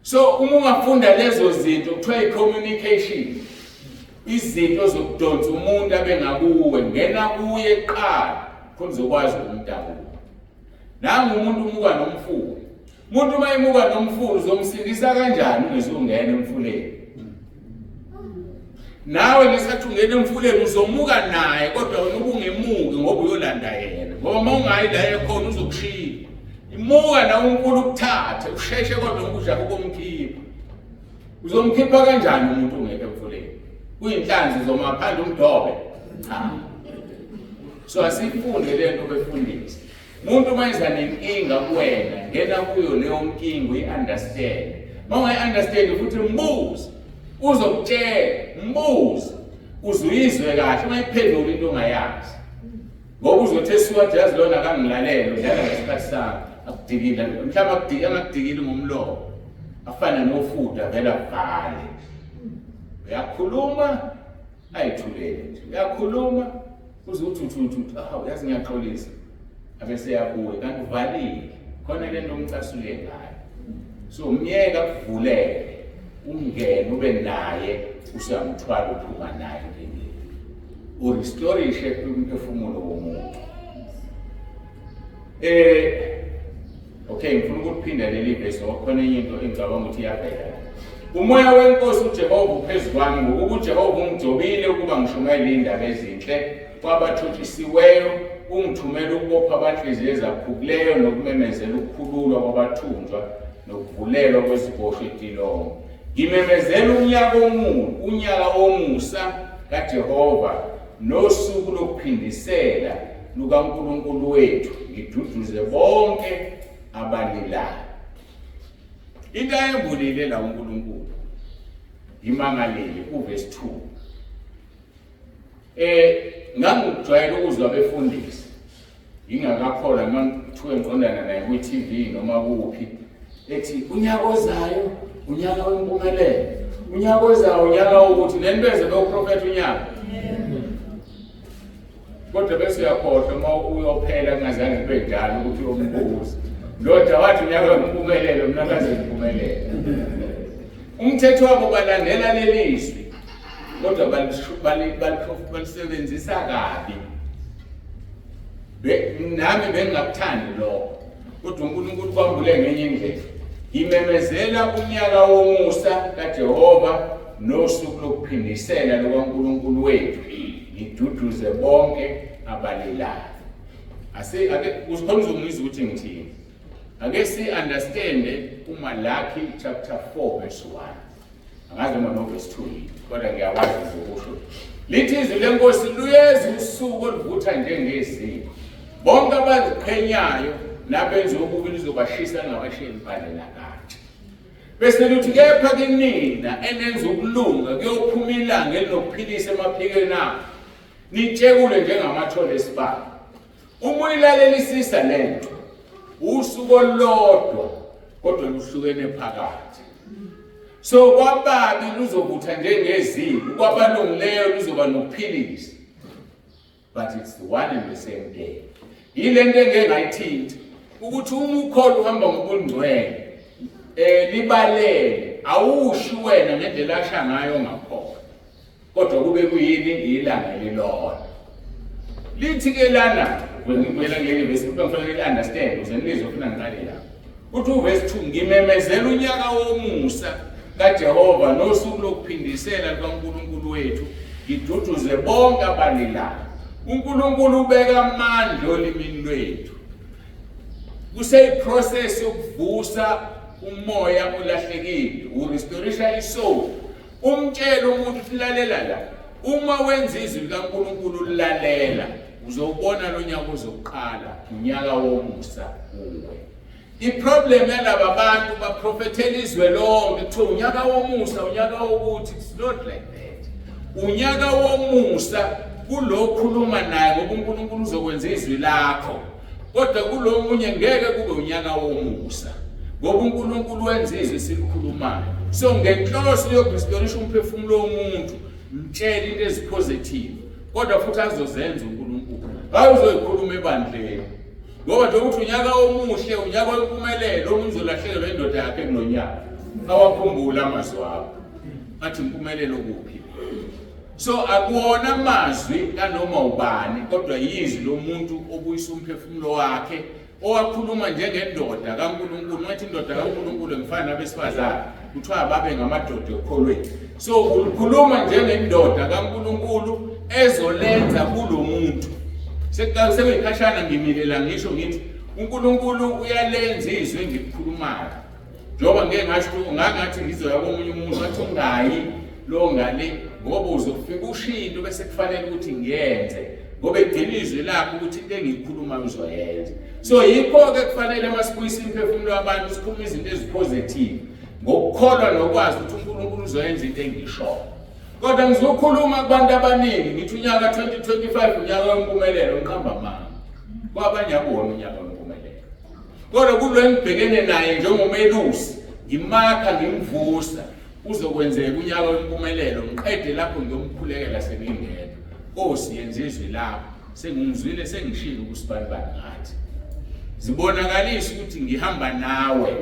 Speaker 1: So uma ungafunda lezo zinto kuthiwa i-communication, izinto zokudonsa umuntu abe ngakuwe, ngena kuye kuqala khona uzokwazi ukumtakula. Nangu umuntu umuka nomfula. Umuntu uma emuka nomfula uzomsindisa kanjani ungezungena emfuleni? Nawe ngesikhathi ungena emfuleni uzomuka naye kodwa wena ubungemuki ngoba uyolanda yena. Ngoba uma ungayi la ekhona uzokushiya. Imuka nawe umfula ukuthathe usheshe kodwa ukujaha ukumkhipha. Uzomkhipha kanjani umuntu ungekho emfuleni? Kuyinhlanzi uzoma phandle umdobe. Cha. So asifunde lento befundise. Umuntu uma eza nenkinga kuwena, ngena kuyo leyo nkinga uyi-understand. Uma ungayi-understand futhi mbuze, uzokutshela, mbuze, uze uyizwe kahle, ungayiphenduli into ongayazi. Ngoba uzothi esuka athi yazi lona akangilalele, udlala ngesikhathi sami, akudikile, mhlawumbe akudikile, angakudikili ngomlomo, afane nofuda vele avale. Uyakhuluma ayithulele nje, uyakhuluma uze uthi uthi uthi uthi awu yazi ngiyaxolisa abese yabuya kanti uvalile khona lento omcasule ngayo. So myeka kuvulele ungene ube naye usuyamthwala uphuma naye empilweni, urestorishe umphefumulo womuntu. Okay, ngifuna ukuphinda leli verse ngoba khona enye into engicabanga ukuthi iyabheka. Umoya wenkosi uJehova uphezu kwami ngokuba uJehova ungigcobile ukuba ngishumayele indaba ezinhle kwabathutshisiweyo, ungithumela ukubopha abanhliziyo ezaphukileyo nokumemezela ukukhululwa kwabathunjwa nokuvulelwa kweziboshwa etilongo. Ngimemezela unyaka omubi, unyaka womusa kaJehova nosuku lokuphindisela lukaNkulunkulu wethu, ngiduduze bonke abalilayo. Into ayembulile la uNkulunkulu imangalile kuvesi 2. Ngangijwayele ukuzwa befundisi ngingakakholwa noma kuthiwe ngiqondana naye kwi-TV noma kuphi, ethi unyaka ozayo unyaka wempumelelo, unyaka ozayo unyaka wokuthi lento eze bewuprofetha unyaka. Kodwa bese uyakhohlwa uma uyophela kungazange kube njalo ukuthi uyombuza. Ndoda wathi unyaka wempumelelo, mina kaze ngiphumelele. Umthetho wabo balandela leli zwi kodwa balisebenzisa kabi. Nami bengingakuthandi lokho, kodwa uNkulunkulu kwambule ngenye indlela. Ngimemezela unyaka womusa kaJehova nosuku lokuphindisela lukaNkulunkulu wethu, ngiduduze bonke abalilayo. Ase ake usikhona uzongizwa ukuthi ngithini. Ake si understand uMalaki chapter 4 verse 1. Angazi noma no verse 2 yini, kodwa ngiyakwazi nje ukusho. Lithi izwi lenkosi luyeza usuku oluvutha njengeziko. Bonke abaziqhenyayo nabenza okubi lizobashisa lingabashiyi impande nakatshe. Bese luthi kepha kinina enenza ukulunga kuyophuma ilanga elinokuphilisa emaphikweni abo. Nitshekule njengamathole esibani. Uma uyilalelisisa lento, usuku olulodwa kodwa luhlukene phakathi. So kwababi luzovutha njengeziko, kwabalungileyo luzoba nokuphilisa. But it's the one and the same day. Yile nto engeke ngayithinta ukuthi uma ukhona uhamba ngobungcwele libalele awushi wena ngendlela asha ngayo ongakhona, kodwa kube kuyini ilanga elilodwa. Lithi ke lana ngibuyela kuleli verse ukuthi ngifanele understand ukuze nilizwe ufuna ngiqale la. Uthi uverse 2 ngimemezela unyaka womusa kaJehova nosuku lokuphindisela lukaNkulunkulu wethu, ngiduduze bonke abalilayo. uNkulunkulu ubeka amandla olimini lwethu. Kuseyiprocess yokuvusa umoya olahlekile, urestorisha isoul. Umtshele umuntu ukuthi lalela la, uma wenza izwi likaNkulunkulu lalela, uzowubona lo nyaka ozoqala, unyaka womusa kuwe. Iproblem yalaba bantu baprofethela izwe lonke kuthiwa unyaka womusa, unyaka wokuthi. It's not like that. Unyaka womusa Kulo khuluma naye ngoba uNkulunkulu uzokwenza izwi lakho. Kodwa kulo munye ngeke kube unyaka womusa. Ngoba uNkulunkulu wenza izwi silikhulumayo. So ngenhloso yokurestorisha umphefumulo womuntu, mtshele into ezipositive. Kodwa futhi azozenza uNkulunkulu. Hayi uzoyikhuluma ebandleni. Ngoba nje ukuthi unyaka omuhle, unyaka wempumelelo, omunye uzolahlekelwa indoda yakhe kulonyaka. Awakhumbula amazwi akho. Athi impumelelo kuphi? So akuwona amazwi kanoma ubani kodwa yizwi lomuntu obuyisa umphefumulo wakhe owakhuluma njengendoda kaNkulunkulu. Ngathi indoda kaNkulunkulu ngifana nabesifazane kuthiwa babe ngamadoda ekukholweni. So ukhuluma njengendoda kaNkulunkulu ezolenza kulomuntu. Sekuyikhashana ngimile la ngisho ngithi uNkulunkulu uyalenza izwi engikukhulumayo. Njengoba ngeke ngasho ngangathi ngizoya komunye umuntu wathi ungayi lo ngale ngoba uzofika ushiye into bese kufanele ukuthi ngiyenze ngoba egcina izwi lakho ukuthi into engiyikhulumayo uzoyenza. So yikho-ke kufanele uma sibuyisa imiphefumulo yabantu sikhulume izinto ezipositive ngokukholwa nokwazi ukuthi uNkulunkulu uzoyenza into engiyishoyo. Kodwa ngizokhuluma kubantu abaningi ngithi unyaka 2025 unyaka wempumelelo ngiqamba amanga. Kwabanye akuwona unyaka wempumelelo. Kodwa kulo engibhekene naye njengomelusi ngimakha ngimvusa uzokwenzeka unyaka wempumelelo ngiqede lapho ngiyomkhulekela sengingedwa. Nkosi yenza izwi lakho sengingizwile sengishilo kusibanibani ngathi. Zibonakalisa ukuthi ngihamba nawe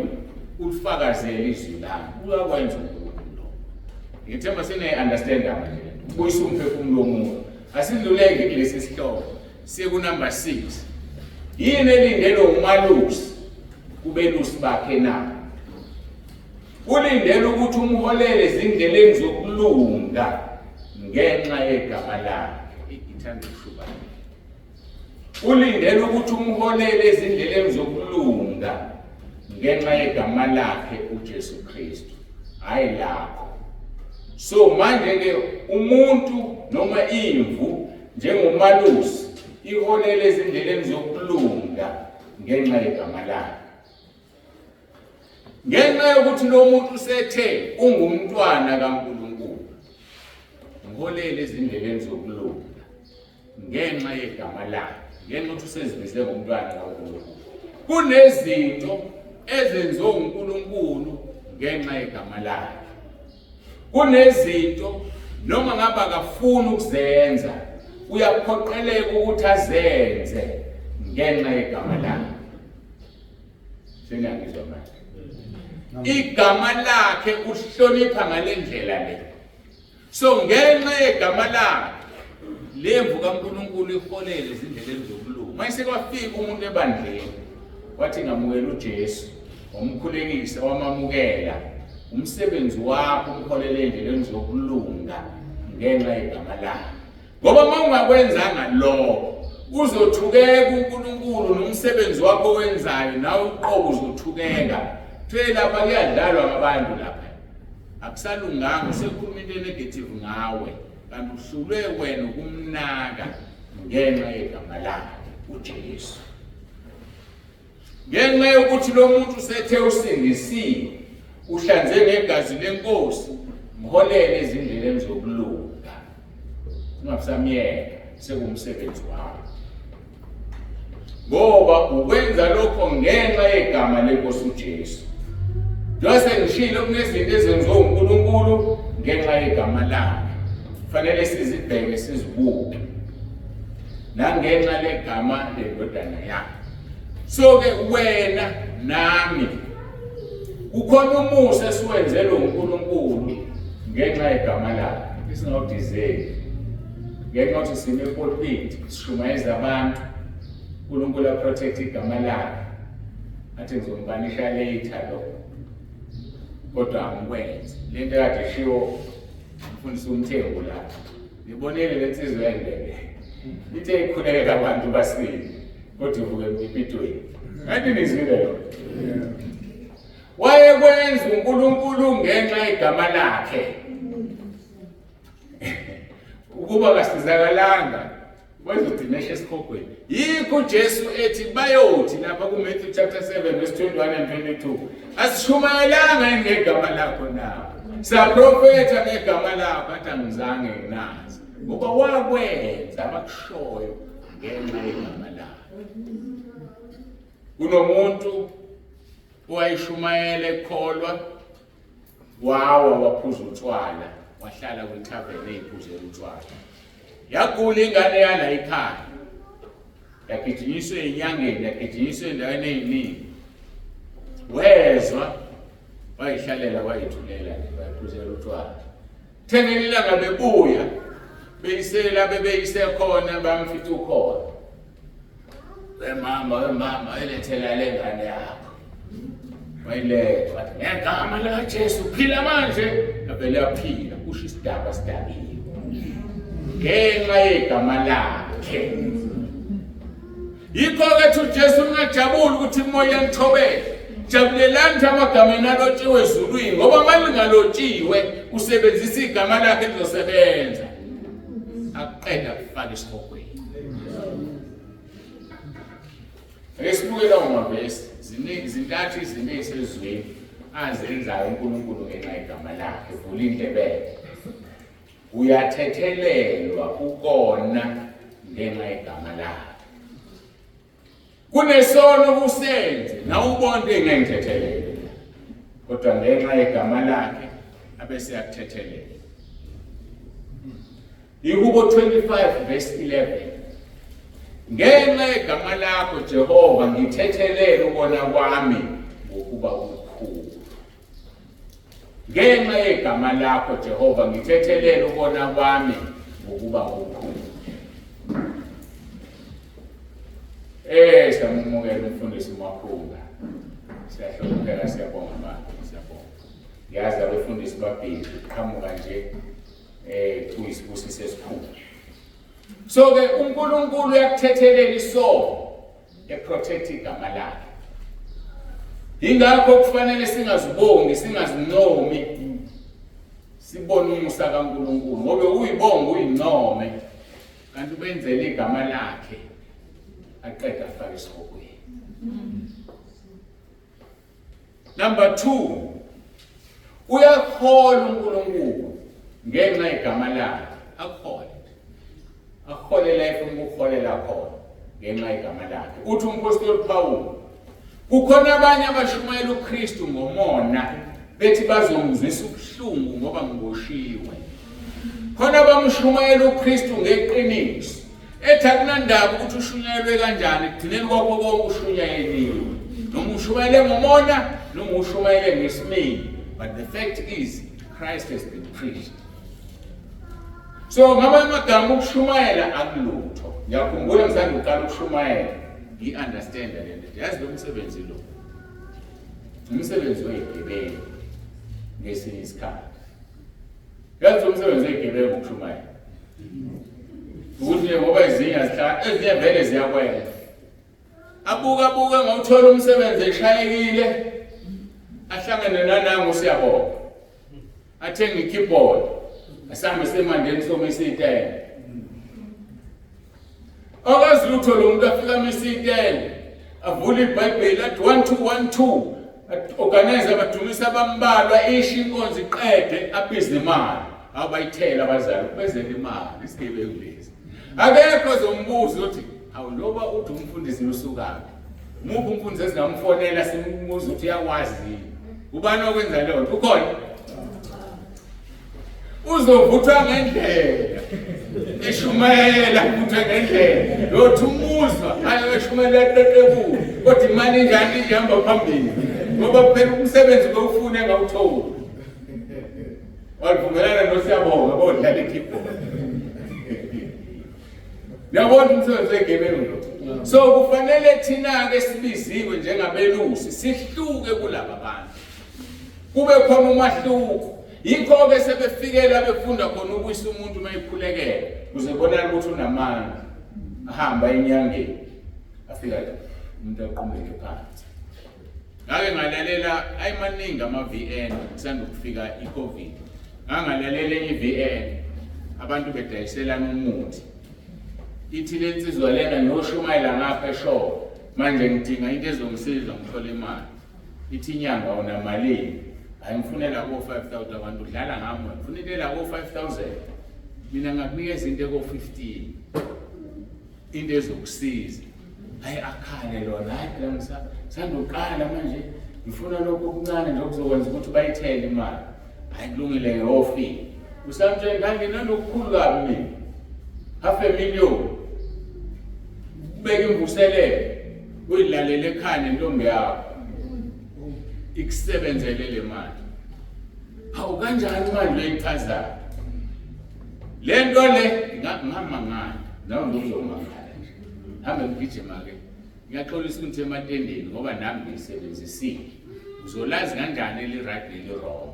Speaker 1: ulifakazele izwi lami. Uyakwenza uNkulunkulu. Ngithemba sine-understand manje lento. Ubuyisa umphefumulo womuntu. Asidluleke kulesi sihloko. Siye ku number 6. Yini elindelwe umalusi kubelusi bakhe na? Ulindele ukuthi umholele ezindleleni zokulunga ngenxa yegama lakhe. Ithanda ukushubana. Ulindele ukuthi umholele ezindleleni zokulunga ngenxa yegama lakhe uJesu Kristu, hayi lakho. So manje ke umuntu noma imvu njengomalusi iholele ezindleleni zokulunga ngenxa yegama lakhe. Ngenxa yokuthi lo muntu usethe ungumntwana kaNkulunkulu, mholele ezindleleni zokulunga ngenxa yegama lakhe, ngenxa yokuthi usezibize ngomntwana kaNkulunkulu. Kunezinto ezenziwe uNkulunkulu ngenxa yegama lakhe. Kunezinto noma ngabe akafuni ukuzenza uyaphoqeleka ukuthi azenze ngenxa yegama lakhe. Seniyangizwa manje? Igama lakhe uhlonipha ngale ndlela le. So ngenxa yegama lakhe lemvu kaNkulunkulu iholele ezindleleni zokulunga. Mayise kwafika umuntu ebandleni wathi ngamukela uJesu, wamkhulekisa wamamukela. Umsebenzi wakho umholele endleleni zokulunga ngenxa yegama lakhe. Ngoba uma ungakwenzanga lokho uzothukeka uNkulunkulu nomsebenzi wakho owenzayo nawe uqobo uzothukeka. Kuthiwe lapha kuyadlalwa ngabantu lapha. Akusalunganga usekhuluma into enegative ngawe kanti uhlulwe wena ukumnaka ngenxa yegama lakhe uJesu. Ngenxa yokuthi lo muntu usethe usindisiwe, uhlanze ngegazi lenkosi, mholele ezindleleni zokulunga. Ungabusamyeka, sekuwumsebenzi wakho. Ngoba ukwenza lokho ngenxa yegama lenkosi uJesu. Njengoba sengishilo kunezinto ezenziwe uNkulunkulu ngenxa yegama lakhe. Kufanele sizibheke sizibuke. Nangenxa legama lendodana yakhe. So ke wena nami kukhona umusa esiwenzelwe uNkulunkulu ngenxa yegama lakhe esingawudizeli ngenxa yokuthi sime epulpit sishumayeza abantu uNkulunkulu aprotect igama lakhe athi ngizombanisha later lo kodwa angikwenzi le nto kade ishiwo umfundisi uMthembu la ngibonele le nsizwa endebe ithe ikhuleka abantu basile kodwa ivuke emkipitweni ngathi nizwile lo wayekwenza uNkulunkulu ngenxa yegama lakhe ukuba kasizakalanga wayezogcina eshe esihogweni yikho uJesu ethi bayothi lapha kuMatthew chapter 7 verse 21 and 22 asishumayelanga ngegama lakho na saprofetha ngegama lakho athi angizange nginazi. Ngoba wakwenza abakushoyo ngenxa yegama lakhe. Kunomuntu owayeshumayela ekholwa wawa waphuza utshwala wahlala kwithaveni eyiphuzela utshwala. Yagula ingane yala ekhaya. Yagijinyiswa enyangeni, yagijinyiswa endaweni eziningi. Wezwa wayihlalela wayithulela nje wayiphuzela utshwala. Thengeni ilanga bebuya beyisela bebeyise khona bamfica ukhona. Wemama wemama elethela le ngane yakho. Wayiletha wathi ngegama likaJesu phila manje yavele yaphila kusho isidaba sidakiwe. Ngenxa yegama lakhe. Yikho-ke thi uJesu ningajabuli ukuthi imoya iyanithobela. Jabulelani ukuthi amagama enu alotshiwe ezulwini ngoba uma lingalotshiwe usebenzisa igama lakhe lizosebenza. Akuqeda kufaka esihogweni. Ake sibuke lawo mavesi ziningi zintathu izinto ezisezweni azenzayo uNkulunkulu ngenxa yegama lakhe. Vula indlebe. Uyathethelelwa ukona ngenxa yegama lakhe. Kunesono kusenze nawe ubona into engengithethelele. Kodwa ngenxa yegama lakhe abese yakuthethelela. Ihubo 25 verse 11. Ngenxa yegama lakho Jehova ngithethelele ukona kwami ngokuba kukhulu. Ngenxa yegama lakho Jehova ngithethelele ukona kwami ngokuba kukhulu. Eh siyamumukela umfundisi uMakhunga. Siyahlonipheka siyabonga baba, siyabonga. Ngiyazi abefundisi babhizi qhamuka nje eh kuyisibusiso esikhulu. So ke uNkulunkulu uyakuthethelela isono eprotect igama lakhe. Ingakho kufanele singazibongi, singazincomi. Sibone umusa kaNkulunkulu ngoba uyibonga uyincome kanti ubenzela igama lakhe aqeda afake esihogweni. Number 2 uyakholwa uNkulunkulu ngenxa yegama lakhe akuhole akuhole la efuna ukuholela khona ngenxa yegama lakhe uthi umpostoli Paul kukhona abanye abashumayela uKristu ngomona bethi bazomzwisa ubuhlungu ngoba ngiboshiwe khona bamshumayela uKristu ngeqiniso ethi akunandaba ukuthi ushunyayelwe kanjani ekugcineni kwakho konke ushunyayeliwe noma ushumayele ngomona noma ushumayele ngesimilo but the fact is Christ has been preached so ngamanye amagama ukushumayela akulutho ngiyakhumbula ngisanda uqala ukushumayela ngi-understand le nto yazi lo msebenzi lo umsebenzi weyigebengu ngesinye isikhathi Yazi umsebenzi wezigebengu ukushumayela. Ukuthi nje ngoba ezinye azihlala ezinye vele ziyakwenza. Abuka abuke ngawuthola umsebenzi eshayekile ahlangene nanangu siyabonga. Athenge i-keyboard asambe semandeni somisa itende. Akazi lutho lo muntu afika amise itende avule iBhayibheli athi 1 2 1 2 organize abadumisa abambalwa isho inkonzo iqede abize imali abayithela abazali kubezela imali isigebengu lesi akekho zombuzo uthi hawu loba uthi umfundisi usukaphi muphi umfundisi esingamfonela simbuza ukuthi uyakwazi yini ubani okwenza leyo nto ukhona uzovuthwa ngendlela eshumayela uvuthwe ngendlela yothi umuzwa ayo eshumayela eqeqebuke kodwa imali injani ihamba phambili ngoba phela umsebenzi bewufuna engawutholi wavumelana nosiyabonga bodlala i-keyboard Uyabona umsebenzi wegebengu lo. So kufanele thina ke sibiziwe njengabelusi sihluke kulaba bantu. Kube khona umahluko. Yikho ke sebefikela befunda khona ukuyisa umuntu uma ekhulekela kuze bonakale ukuthi unamandla. Ahamba enyangeni. Afika umuntu aqumbeke phansi. Ngake ngalalela ayimaningi ama-VN kusanda ukufika i-COVID. Ngangalalela enye i-VN abantu bedayiselana umuthi. Ithi le nsizwa lena ngiyoshumayela ngapha eshowe manje ngidinga into ezongisiza ngithole imali. Ithi inyanga unamalini? Hayi ngifunela ko-5000 abantu udlala ngami wena. Ngifuna into ela ko-5000. Mina ngakunikeza into eko-15, into ezokusiza. Hayi akhale lona, hayi phela ngisandoqala manje ngifuna lokhu okuncane nje okuzokwenza ukuthi bayithele imali. Hayi kulungile ngiyofika. Usamtshela nganginalokukhulu kabi mina. Half a million. Ubeke imvuselelo. Uyilalele ekhaya nentombi yakho. Ikusebenzele le mali. Hawu kanjani manje uyayichazayo? Le nto le ngamangala. Nawe ngizomangala nje. Hambe ngigijima ke. Ngiyaxolisa ukuthi ematendeni ngoba nami ngiyisebenzisile. Uzolazi kanjani eli right neli wrong?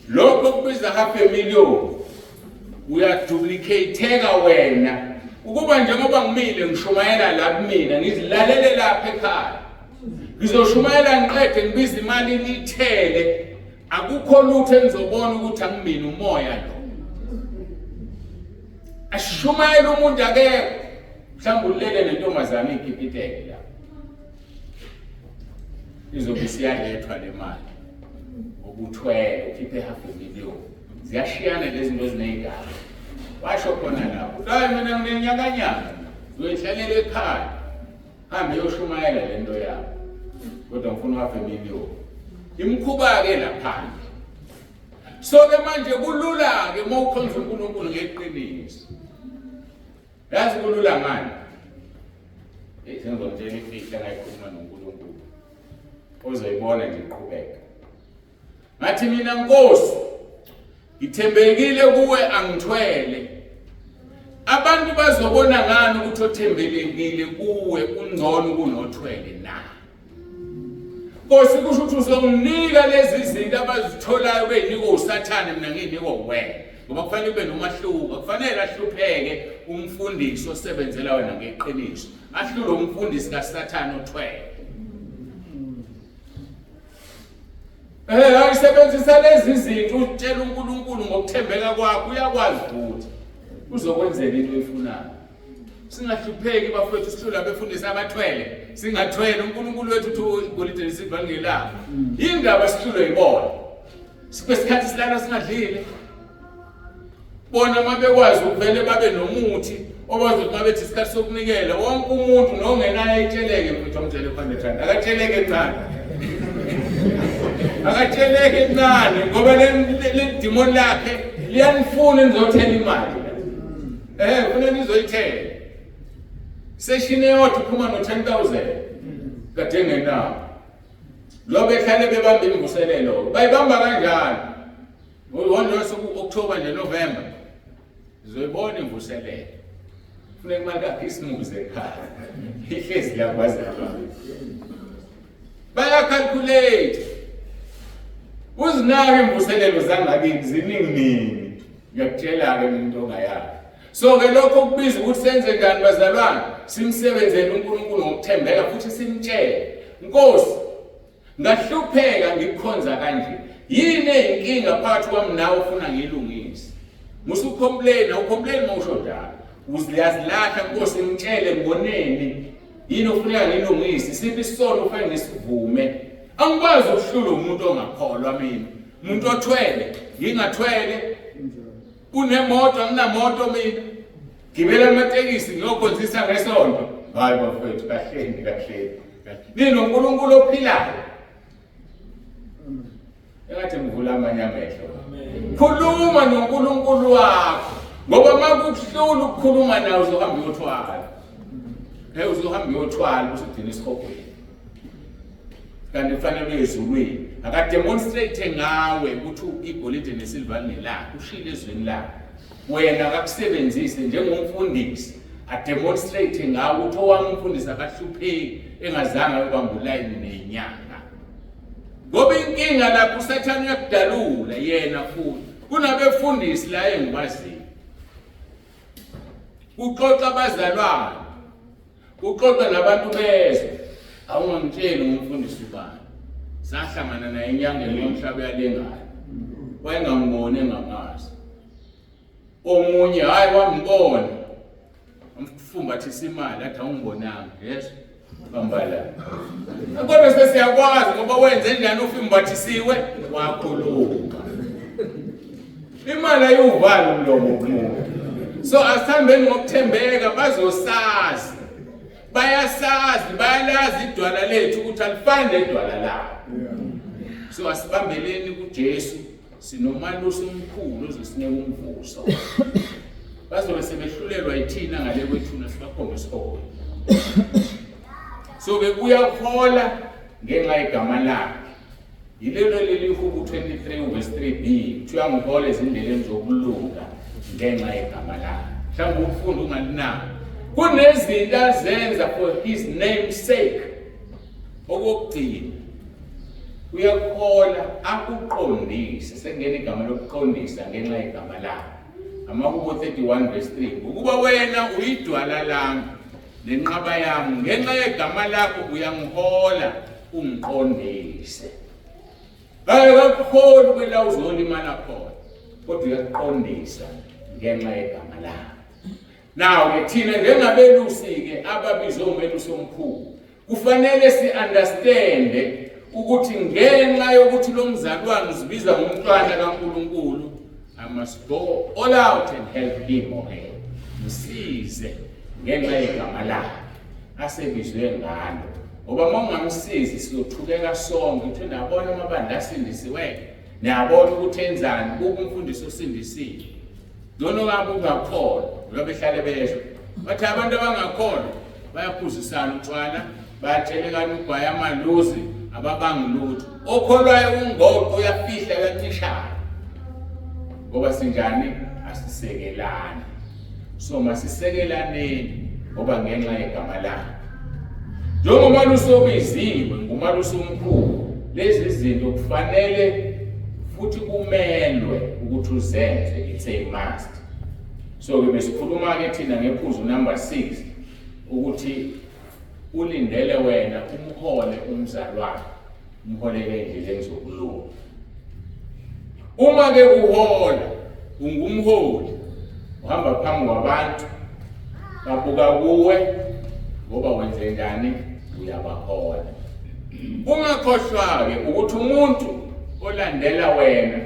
Speaker 1: Lokho kubiza half a million. Uyaduplicateka wena. Ukuba njengoba ngimile ngishumayela la kumina ngizilalele lapha ekhaya. Ngizoshumayela ngiqede ngibiza imali nithele. Akukho lutho engizobona ukuthi angimina umoya lo. Ashumayela umuntu akekho. Mhlawumbe ulele nentombazane ikipiteke la. Izobe isiyalethwa le mali. Obuthwele ukhiphe half a million. Ziyashiyana lezi zinto eziney'gaba. Washo khona lapho. Hayi mina nginenyakanyaka. Uyoyihlalela ekhaya. Hambe yoshumayela le nto yakho. Kodwa ngifuna half a million. Imkhuba-ke laphandle. So ke manje kulula-ke uma ukhonza uNkulunkulu ngeqiniso. Yazi kulula ngani? Hey, sengizomtshela imfihlo engayikhuluma noNkulunkulu. Ozoyibona nje iqhubeka. Ngathi mina Nkosi, ngithembekile kuwe angithwele. Abantu bazobona ngani ukuthi othembelekile kuwe ungcono kunothwele na? Nkosi kusho ukuthi uzonginika lezi zinto abazitholayo beyinikwa uSathane mina ngiyinikwa wena. Ngoba kufanele kube nomahluko, kufanele ahlupheke umfundisi osebenzela wena ngeqiniso. Ahlule umfundisi kaSathane othwele. Eh ayisebenzisa lezi zinto utshela uNkulunkulu ngokuthembeka kwakho uyakwazi futhi uzokwenzela into oyifunayo. Singahlupheki bafowethu sihlula abefundisi abathwele singathwele uNkulunkulu wethu uthi igolide nesiliva lingelakho. Yindaba sihlulwe yibona. Sikwesikhathi silala singadlile. Bona uma bekwazi ukuvele babe nomuthi obazi ukuthi mabethi isikhathi sokunikela wonke umuntu nongenayo ayitsheleke mfethu amtshele 100 rand akatsheleke encane akatsheleke encane ngoba le demon lakhe liyanifuna nizothela imali eh funa nizoyithela session eyodwa uphuma no 10000 kade engenawo lo behlale bebamba imvuselelo bayibamba kanjani Ngolwona October nje November uzoyibona imvuselelo. Funeka imali kaKhisimusi ekhaya. Ihlezi la kwazalwa. Bayacalculate. Uzinake imvuselelo zangakini ziningi ningi. Ngiyakutshela-ke mina into ongayazi. So ke lokho kubiza ukuthi senze njani bazalwane? Simsebenzele uNkulunkulu ngokuthembeka futhi simtshele. Nkosi, Ngahlupheka ngikukhonza kanje. Yini eyinkinga phakathi kwami nawe ufuna ngiyilungise? Musa ucomplain, awucomplain uma usho njalo. Uziyazilahla Nkosi ngitshele ngoneni. Yini ofuneka ngilungise? Siphi isono ofanele ngisivume? Angikwazi ukuhlula umuntu ongakholwa mina. Umuntu othwele, ngingathwele. Unemoto anginamoto mina. Gibela amatekisi ngiyokhonzisa ngesonto. Hayi bafowethu kahleni kahleni. NinoNkulunkulu ophilayo. Engathi ngivula amanye amehlo. Khuluma noNkulunkulu wakho. Ngoba makukuhlula ukukhuluma nawe uzohamba uyothwala. Hey uzohamba uyothwala usugcina esihogweni. Kanti kufanele uye ezulwini. Akademonstrate ngawe ukuthi igolide nesilver lingelakhe, ushile ezweni lakhe. Wena akakusebenzise njengomfundisi ademonstrate ngawe ukuthi owami umfundisi akahlupheki engazange ayobamba ulayini nenyanga. Ngoba inkinga lapho uSathane uyakudalula yena futhi. Kunabefundisi la engibaziyo. Kuxoxa abazalwane. Kuxoxa nabantu bezwe. Awungangitsheli ngumfundisi ubani. Sahlangana naye enyangeni yomhlaba yalengane. Wayengangiboni engamazi. Omunye hayi wangibona. Amfumbathisa imali athi awungibonanga. Yes. Bamba la. Kodwa sesiyakwazi ngoba wenze njani ufumbathisiwe wakhuluma. Imali ayiwuvali umlomo kumuntu. So asihambeni ngokuthembeka, bazosazi. Bayasazi, bayalazi idwala lethu ukuthi alifani nedwala labo. So asibambeleni kuJesu, sinomalusi omkhulu ozosinika umvuzo. Bazobe sebehlulelwa yithina ngale kwethuna sibakhombe esihogweni. So ke kuyahola ngenxa yegama lakhe. Yilelo leli Hubu 23 verse 3b kuthiwa ngihola ezindleleni zokulunga ngenxa yegama lakhe. Mhlawumbe ukufunda ungalinaki. Kunezinto azenza for his name's sake. Okokugcina uyakhola akuqondise, sekungena igama lokuqondisa ngenxa yegama lakhe. Amahubo 31 verse 3 ngokuba wena uyidwala lami nenqaba yami, ngenxa yegama lakho uyangihola ungiqondise. Akakuholi kwela uzolimala khona, kodwa uyakuqondisa ngenxa yegama lakho. Now-ke thina njengabelusi-ke ababizwe umelusi omkhulu, kufanele si-understande ukuthi ngenxa yokuthi lo mzalwane uzibiza ngomntwana kaNkulunkulu, I must go all out and help him or her. Msize ngenxa yegama lakhe asebizwe ngalo, ngoba uma ungamsizi sizothukeka sonke. Uthi nabona amabandla asindisiweyo, niyabona ukuthi enzani, kuba umfundisi osindisiwe lona ngabe ungakholwa, ngoba behlale besho bathi abantu abangakholwa bayaphuzisana utshwala, bayatshelekana ugwayi amaluzi, ababangi lutho. Okholwayo ungoqo uyafihla, uyancishana, ngoba sinjani? Asisekelani. So masisekelaneni ngoba ngenxa yegama lakhe. Njengomalusi obiziwe ngumalusi omkhulu, lezi zinto kufanele futhi kumelwe ukuthi uzenze, it's a must. So ke besikhuluma ke thina ngephuzu number 6 ukuthi ulindele wena umhole umzalwane, umholele endleleni zokulunga. Uma ke uhola, ungumholi, uhamba phambi kwabantu, babuka kuwe ngoba wenze njani, uyabahola. Ungakhohlwa-ke ukuthi umuntu olandela wena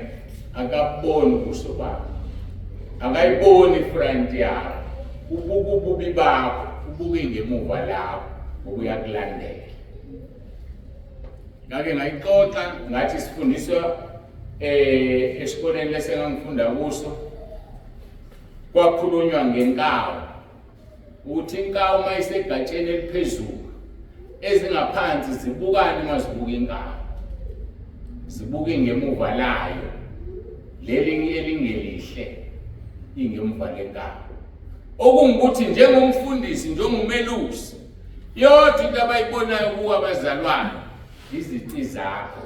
Speaker 1: akaboni ubuso bakho, akayiboni ifront yakho, ubuka ububi bakho, ubuke ngemuva lakho ngoba uyakulandela. Ngake ngayixoxa ngathi sifundiswa esikoleni lesengangifunda kuso, kwakhulunywa ngenkawu ukuthi inkawu uma isegatsheni eliphezulu ezingaphansi zibukani uma zibuka inkawu, zibuke ngemuva layo leli elingelihle ingemuva lenkawu. Okungukuthi njengomfundisi, njengomelusi, yodwa into abayibonayo kuwo abazalwane izici zakho,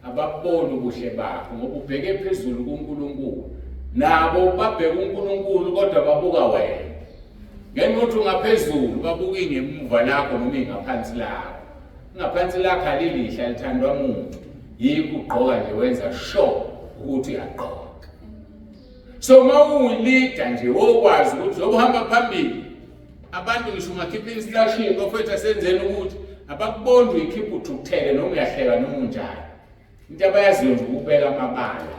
Speaker 1: ababoni ubuhle bakho ngoba ubheke phezulu kuNkulunkulu. Nabo babheka uNkulunkulu kodwa babuka wena. Ngenxa yokuthi ungaphezulu babuka ingemuva lakho noma ingaphansi lakho. Ingaphansi lakho alilihle, alithandwa muntu. Yikho ugqoka nje wenza sure ukuthi uyagqoka. So uma uwuleader nje wokwazi ukuthi njengoba uhamba phambili abantu, ngisho ungakhipha instruction bafethu asenzeni ukuthi abakuboni uyikhipha uthukuthele noma uyahleka noma unjani. Into abayaziyo nje ukubeka amabala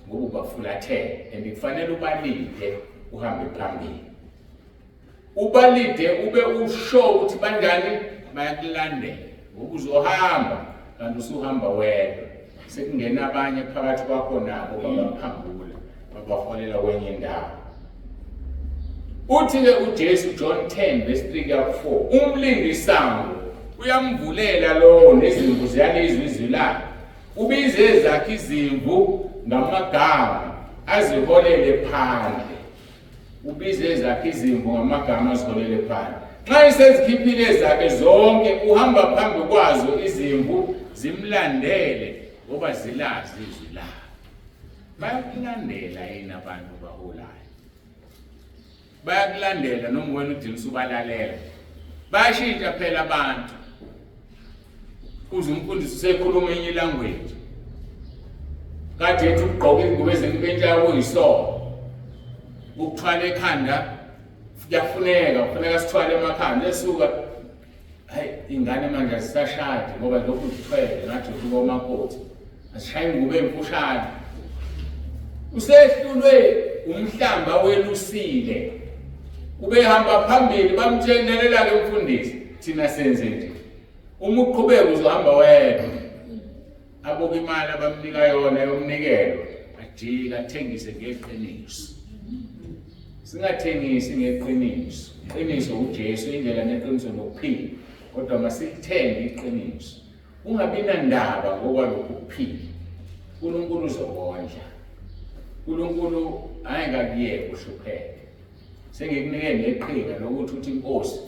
Speaker 1: ngoba ubafulathele, and kufanele ubalide uhambe phambili, ubalide ube usho ukuthi banjani, bayakulandela ngoba uzohamba kanti usuhamba wedwa, sekungena abanye phakathi kwakho nabo babaphambula babaholela kwenye indawo. Uthi-ke uJesu John 10 verse 3 kuya ku-4, umlindi sango uyamvulela lowo nezimvu ziyalizwa izwi lakhe, ubize ezakhe izimvu ngamagama aziholele phandle. Ubize ezakhe izimvu ngamagama aziholele phandle. Nxa esezikhiphile ezakhe zonke, uhamba phambi kwazo izimvu zimlandele ngoba zilazi izwi lakhe. Bayakulandela yini abantu baholayo? Bayakulandela noma wena udinga usubalalela? Bayashintsha phela abantu. Uze umfundisi usekhuluma enye language. Kade ethi ukugqoka ingubo ezimpintshayo kuyisono. Ukuthwala ekhanda kuyafuneka, kufuneka sithwale emakhanda esuka. Hayi ingane manje azisashadi ngoba lokhu zithwele ngathi usuka umakoti. Asishaye ingubo emfushane. Usehlulwe umhlamba welusile. Ubehamba phambili bamtshenelela ke umfundisi, thina senze nje. Uma uqhubeka uzohamba wedwa. Abuka imali abamnika yona yomnikelo, ajika athengise ngeqiniso. Singathengisi ngeqiniso. Iqiniso uJesu, indlela neqiniso nokuphila. Kodwa masilithenge iqiniso. Ungabi nandaba ngokwalokhu kuphila. uNkulunkulu uzokondla. uNkulunkulu angeke akuyeke uhlupheke. Sengikunike neqhinga lokuthi uthi inkosi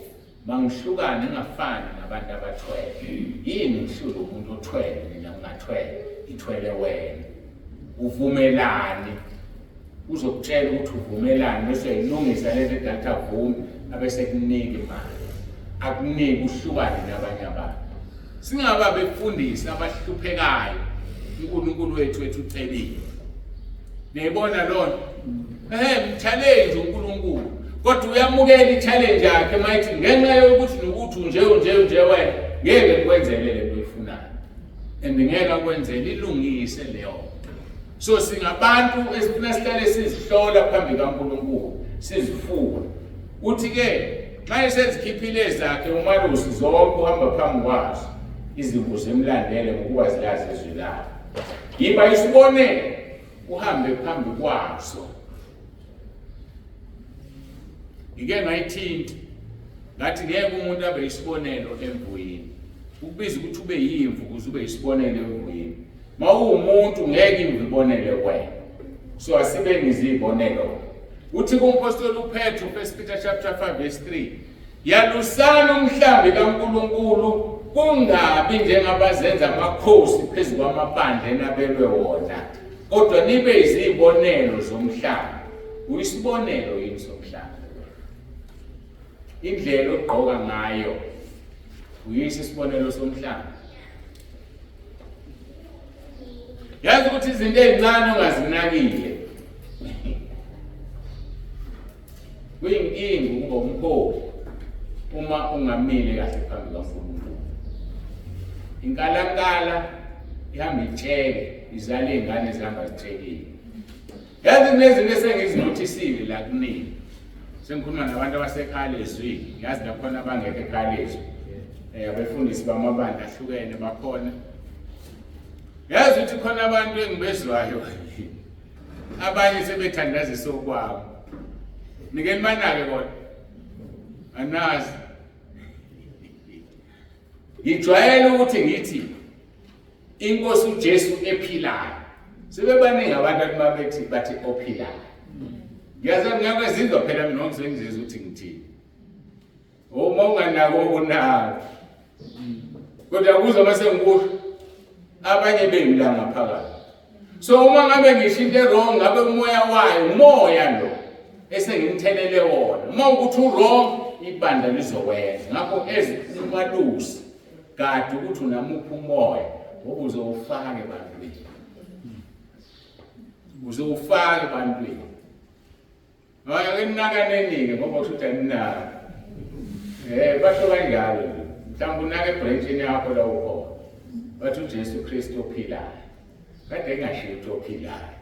Speaker 1: mangihlukane ngingafani nabantu abathwele. Yini ngihlule umuntu othwele mina ngingathwele, ithwele wena. Uvumelani uzokutshela ukuthi uvumelani bese uyayilungisa lento edala avume abese kunika imali akunike uhlukane nabanye abantu singaba befundisi abahluphekayo uNkulunkulu wethu wethu ucebile niyibona lona eh challenge uNkulunkulu kodwa uyamukela i-challenge yakhe mayithi ngenxa yokuthi nokuthi unje unje unje wena ngeke ngikwenzele lento oyifunayo and ngeke akwenzele ilungise leyo So singabantu esifuna sihlale sizihlola phambi kaNkulunkulu, sizifuna. Uthi ke nxa esezikhiphile ezakhe umalusi zonke uhamba phambi kwazo izimvu zimlandele ngokuba zilazi izwi lakhe. Yiba isibonelo uhambe phambi kwazo. Ngike ngayithinta ngathi ngeke umuntu abe isibonelo emvuyini. Ukubiza ukuthi ube yimvu ukuze ube isibonelo emvuyini. Mawuwumuntu ngeke imvibonele wena. So asibe nizibonelo. Uthi kumpostoli uPetru 1 Peter chapter 5 verse 3 Yalusani umhlambi kaNkulunkulu kungabi njengabazenza amakhosi phezu kwamabandla enabelwe wona kodwa nibe izibonelo zomhlambi. Uyisibonelo yini somhlambi? Indlela ogqoka ngayo uyisi isibonelo somhlambi. Yazi ukuthi izinto ezincane ongazinakile kuyinkinga ukuba umholi uma ungamile kahle phambi kaNkulunkulu. Inkalankala ihamba itsheke izale iy'ngane zihamba zitshekile. Yazi kunezinto esengizinothisile la kuningi. Sengikhuluma nabantu abasekhaya lezwi, ngiyazi nakhona abangekho ekhaya lezwi. Eh abefundisi bamabandla ahlukene bakhona. Yazi ukuthi khona abantu engibezwayo abanye sebethandazisa okwabo. Nike nibanake kodwa. Anazi. Ngijwayele ukuthi ngithi inkosi uJesu ephilayo. Sebebaningi abantu athi mabethi bathi ophilayo. Ngiyazi ngiyakwezizwa phela mina ngizwe ngizizwa ukuthi ngithini. Uma unganako unako. Kodwa kuzwa mase ngikusho abanye benu la ngaphakathi. So uma ngabe ngisho into wrong ngabe umoya wayo umoya lo esengimthelele wona. Uma ukuthi uwrong ibandla lizokwenza. Ngakho ezimalusi kade ukuthi unamuphi umoya ngoba uzowufaka ebantwini. Uzowufaka ebantwini. Hayi ake ninakaneni-ke ngoba kusho ukuthi aninaki. Eh basho kanjalo nje. Mhlawumbe unake ebranchini yakho la ukhona. Bathi uJesu Kristu ophilayo. Kade engashiwo ukuthi ophilayo.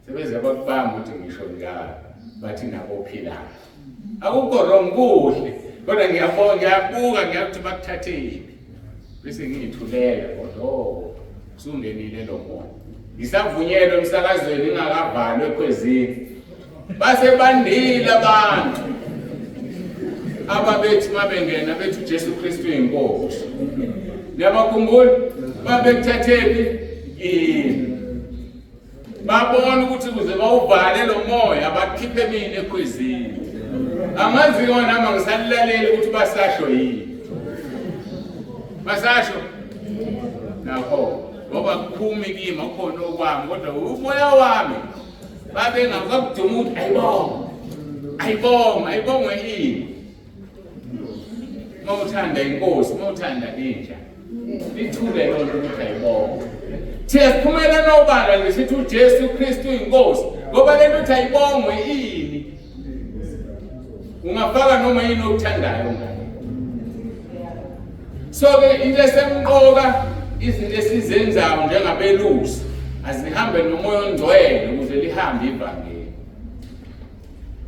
Speaker 1: Sebeze bakubamba ukuthi ngisho njalo. Bathi nabo ophilayo. Akukho wrong kuhle. Kodwa ngiyabonga ngiyabuka ngiyakuthi bakuthathephi. Bese ngiyithulela kodwa oh usungenile lo moya. Ngisavunyelwe emsakazweni ingakavalwa ekhwezini. Base bandile abantu ababethi mabengena bethi uJesu Kristu inkosi. Niyabakhumbula? Babekuthathephi? Kimi. Babona ukuthi kuze bawuvale lo moya bakhiphe mina ekhwezini. Angazi kona nami ngisalilaleli ukuthi basasho yini. Basasho? Nakho ngoba kuphumi kimi akhona okwami kodwa umoya wami babengakakuduma ukuthi ayibonge ayibonge ayibongwe ini uma uthanda inkosi uma uthanda inja lithule lona ukuthi ayibonge thina siphumela nobala nje sithi uJesu Kristu inkosi ngoba lento uthi ayibongwe ini ungafaka noma yini okuthandayo ngayo so ke into esemqoka izinto esizenzayo njengabelusi azihambe nomoya ongcwele ukuze Ukuze lihambe ivangeli.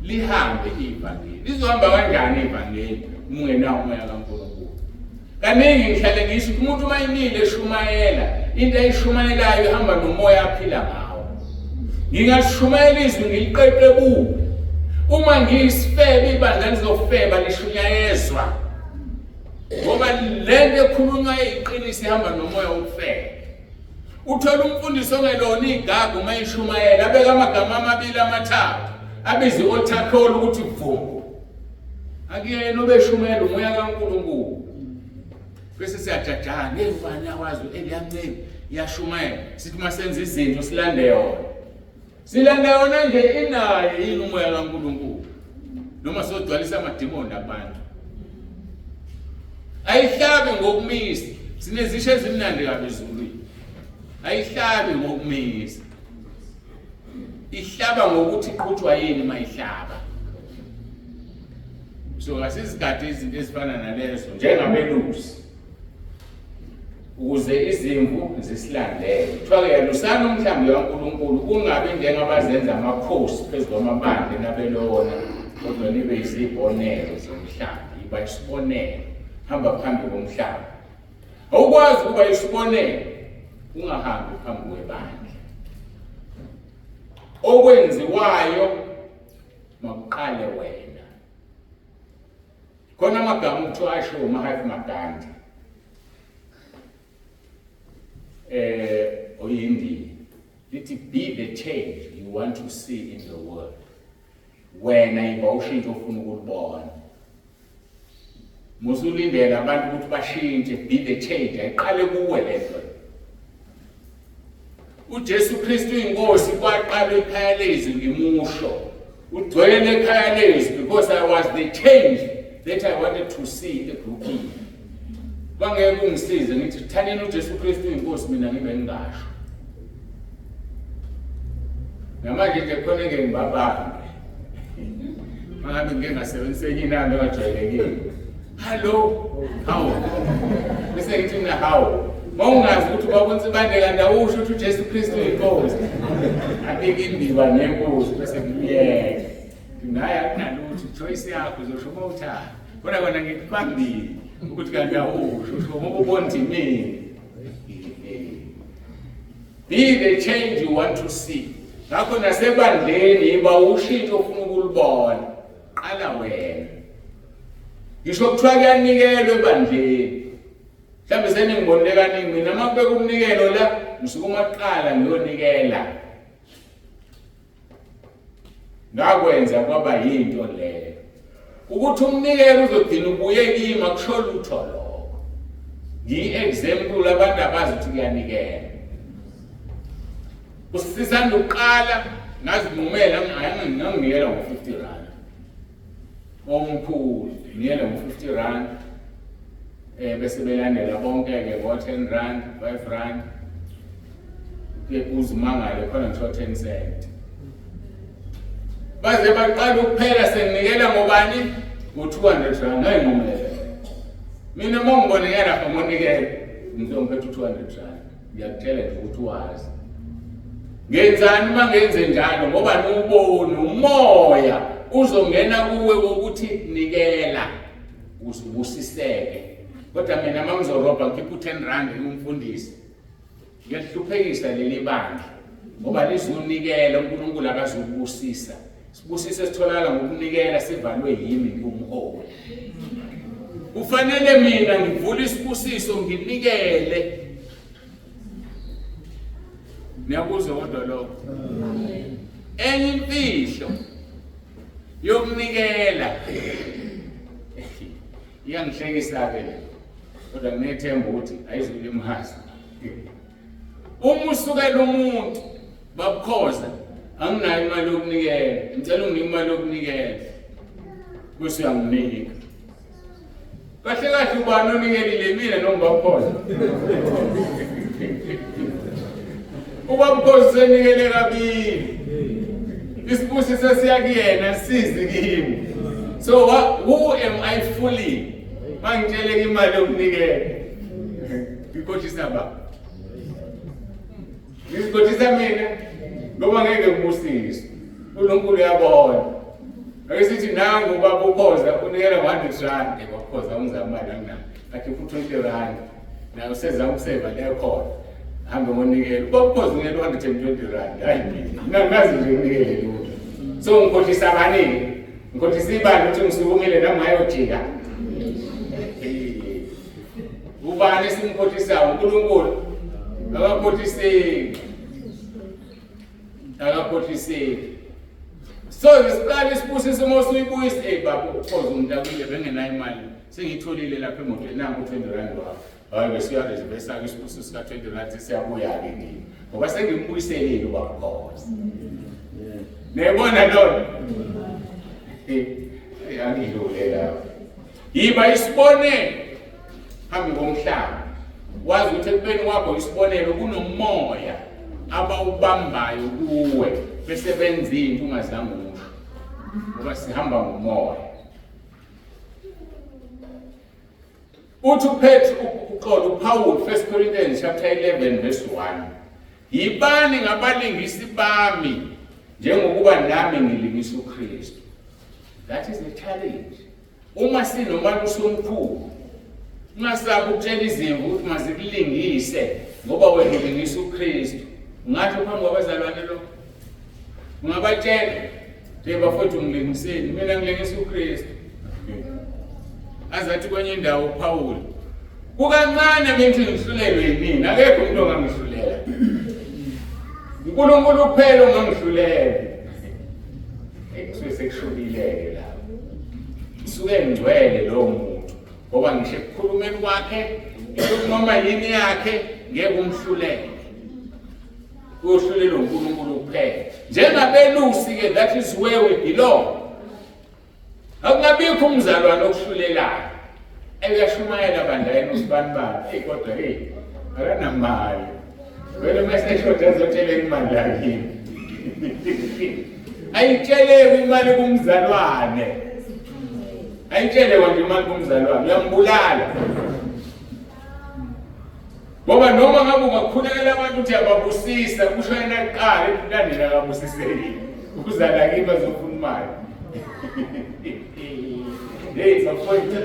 Speaker 1: Lihambe ivangeli. Lizohamba kanjani ivangeli uma ungenawo umoya kaNkulunkulu? Kaningi ngihlale ngisho ukuthi umuntu uma emile eshumayela, into ayishumayelayo ihamba nomoya aphila ngawo. Ngingashumayela izwi ngiliqeqebule. Uma ngiyisifebe ibandla lizofeba lishunyayezwa. Ngoba lento ekhulunywa iqiniso ihamba nomoya wokufeba. Uthola umfundisi ongelona igagu uma eshumayela abeka amagama amabili amathathu abize i-altar call ukuthi vumu. Akuyena obeshumayela umoya kaNkulunkulu. Bese siyajajana, hey ubani akwazi eliyancane iyashumayela. Sithi uma senza izinto silande yona. Silanda yona nje inaye yini umoya kaNkulunkulu? Noma sodwalisa amadimoni abantu. Ayihlabi ngokumisa. Sinezisho ezimnandi kabi ezulwini. Ayihlabi ngokumisa. Ihlaba ngokuthi iqhutshwa yini mayihlaba. So asizigade izinto ezifana nalezo njengabelusi. Ukuze izimvu zisilandele. Kuthiwa-ke yalusani umhlambi kaNkulunkulu kungabi njengabazenza amakhosi phezu kwamabandla enabelona, kodwa nibe yizibonelo zomhlambi. Yiba isibonelo, hamba phambi komhlambi. Awukwazi ukuba isibonelo ungahambi phambi kwebandla. Okwenziwayo makuqale wena. Khona amagama okuthiwa ashiwo uMahatma Gandhi oyindiya lithi be the change you want to see in the world. Wena yiba ushintsho ofuna ukulubona. Musulindela abantu ukuthi bashintshe, be the change, ayiqale kuwe lento. UJesu Kristu inkosi kwaqala ekhaya lezwi ngimusho. Ugcwele ekhaya lezwi because I was the change that I wanted to see egroupini. Bangeke ungisize ngithi thanini uJesu Kristu inkosi mina ngibe ngingasho. Namanje nje khona ngeke ngibabambe. Mangabe ngike ngasebenzisa enye inamba engajwayelekile. Hallo, hawu. Bese ngithi mina hawu. Mawungazi ukuthi ubaba uNsibande kanti awusho ukuthi uJesu Kristu uyinkosi. Abike imbiba nenkosi bese ngiyeka. Naye akunalutho choice yakho uzosho uma uthanda. Kodwa kona ngikubambile ukuthi kanti awusho usho ngoba ubona ukuthi mina. Be the change you want to see. Ngakho nasebandleni yiba ushintsho ofuna ukulubona. Qala wena. Ngisho kuthiwa kuyanikelwa ebandleni. Mhlawumbe seningibonile kaningi mina uma kubeka umnikelo la ngisukuma kuqala ngiyonikela. Ngakwenza kwaba yinto leyo. Ukuthi umnikelo uzogcina ubuye kimi akusho lutho lokho. Ngiyi-example abantu abazi ukuthi kuyanikela. Usisanda ukuqala ngazinqumela nganginikela ngo-50 rand. Omkhulu nginikela ngo-50 rand. Bese belandela bonke-ke ngo-10 rand, 5 rand. Ke uzumangale khona ngisho 10 cent. Baze baqala ukuphela senginikela ngobani? Ngo-200 rand ngayinqumela. Mina uma ngibonekela lapha ngonikela ngizongiphetha u-200 rand. Ngiyakutshela nje ukuthi wazi. Ngenzani uma ngenze njalo ngoba niwuboni umoya uzongena kuwe wokuthi nikela ukuze ubusiseke. Kodwa mina uma ngizorobha ngikhipha u-10 rand ngumfundisi. Ngiyahluphekisa leli bandla ngoba lizonikela uNkulunkulu akazukubusisa. Sibusiso esitholakala ngokunikela sivalwe yimi ngiwumholi. Kufanele mina ngivule isibusiso nginikele. Niyakuzwa kodwa lokho? Enye imfihlo yokunikela iyangihlekisa-ke le, kodwa nginethemba ukuthi ayizukulimaza. Uma usukela umuntu babukhoza anginayo imali yokunikela, ngicela unginike imali yokunikela, bese uyanginika. Kahle kahle ubani onikelile mina noma ubabukhoza? Ubabukhoza usenikele kabili. Isibusiso siya kuyena sizi kimi. So what, who am I fooling? Mangitshele imali yokunikela. Ngikhohlisa ba? Ngizikhohlisa mina. Ngoba ngeke ngibusiswe. uNkulunkulu uyabona. Ake sithi nangu ubaba uKhoza unikela 100 rand kwakhoza umzamali anginayo. Athi futhi 20 rand. Naye usezama ukuseva leyo khona. Hambe ngonikela. Ubaba uKhoza unikela 120 rand. Hayi mina. Mina ngazi nje unikele lutho. So ngikhohlisa abaningi. Ngikhohlisa ibandla ukuthi ngisukumile nami ngayojika. Ubani esimkhohlisayo? uNkulunkulu. Akakhohliseki. Akakhohliseki. So siqala isibusiso uma usuyibuyisa, hey baba ukhoza umntakwile bengenayo imali. Sengiyitholile lapha emotweni nangu 20 rand wakho. Hayi bese uyareservesa ke isibusiso sika 20 rand siyabuya ke kimi. Ngoba sengimbuyiselile ubaba ukhoza. Niyabona lona? Hey, angidlule lapho. Yiba isibonelo phambi komhlaba. Wazi ukuthi ekubeni kwakho isibonelo kunomoya abawubambayo kuwe bese benza into ungazange usho. Ngoba sihamba ngomoya. Uthi uPetru uxolo uPaul 1 Corinthians chapter 11 verse 1. Yibani ngabalingisi bami njengokuba nami ngilingisa uKristu. That is the challenge. Uma sinomalusi omkhulu, ungasabi ukutshela izimvu ukuthi mazikulingise ngoba wena ulingisa uKristu. Ungasho phambi kwabazalwane lokho? Ungabatshela nje bafowethu ngilingiseni, mina ngilingisa uKristu. Azathi kwenye indawo uPawulu, kukancane ngithi ngihlulelwe yinini, akekho umuntu ongangihlulela. uNkulunkulu kuphela ongangihlulela. Kusuke sekushubile-ke lapho. Isuke ngcwele lowo muntu ngoba ngisho ekukhulumeni kwakhe, ngisho noma yini yakhe ngeke umhlulele. Uyohlulelwa uNkulunkulu kuphela. Njengabelusi-ke that is where we belong. Akungabikho umzalwane okuhlulelayo. Eyashumayela bandla yena usibani bani. Hey kodwa hey akanamali. Wena mase eshoda azotshela imali yakini. Ayitsheleki imali kumzalwane. Ayitshelekwa nje imali kumzalwane. Uyambulala. Ngoba noma ngabe ungakhulekela abantu ukuthi ababusisa kusho yena kuqala emntaneni akabusisekile. Uza la kimi azofuna imali. Hey bafowethu.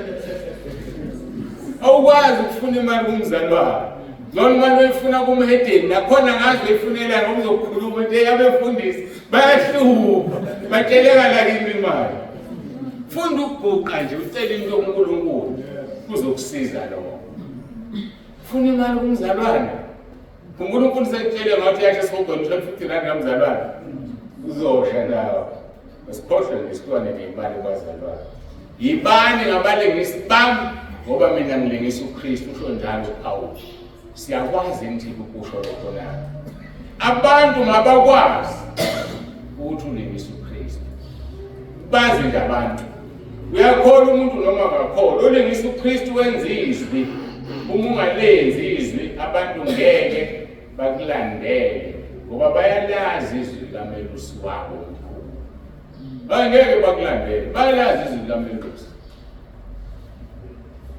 Speaker 1: Awukwazi ukufuna imali kumzalwane. Lona imali oyifuna kumhedeni nakhona ngazi uyifunela ngoba uzokhuluma nje abefundisi bayahlupha batsheleka la kimi imali. Funda ukuguqa nje ucele into kuNkulunkulu kuzokusiza lokho. Funa imali kumzalwane. uNkulunkulu sekutshele ngathi yasho esihogweni 250 rand kamzalwane. Uzosha nawe. Sikhohlwe nje sihlukane neyimali kwazalwane. Yibani ngabalingisi bami ngoba mina ngilingisa uKristu usho njalo uPawulu. Siyakwazi nje ukusho lokho na. Abantu mabakwazi ukuthi ulingisa uKristu. Bazi nje abantu. Uyakholwa umuntu noma akakholwa, olingisa uKristu wenza izwi. Uma ungalenzi izwi, abantu ngeke bakulandele ngoba bayalazi izwi likamelusi wabo omkhulu. Bangeke bakulandele, bayalazi izwi likamelusi.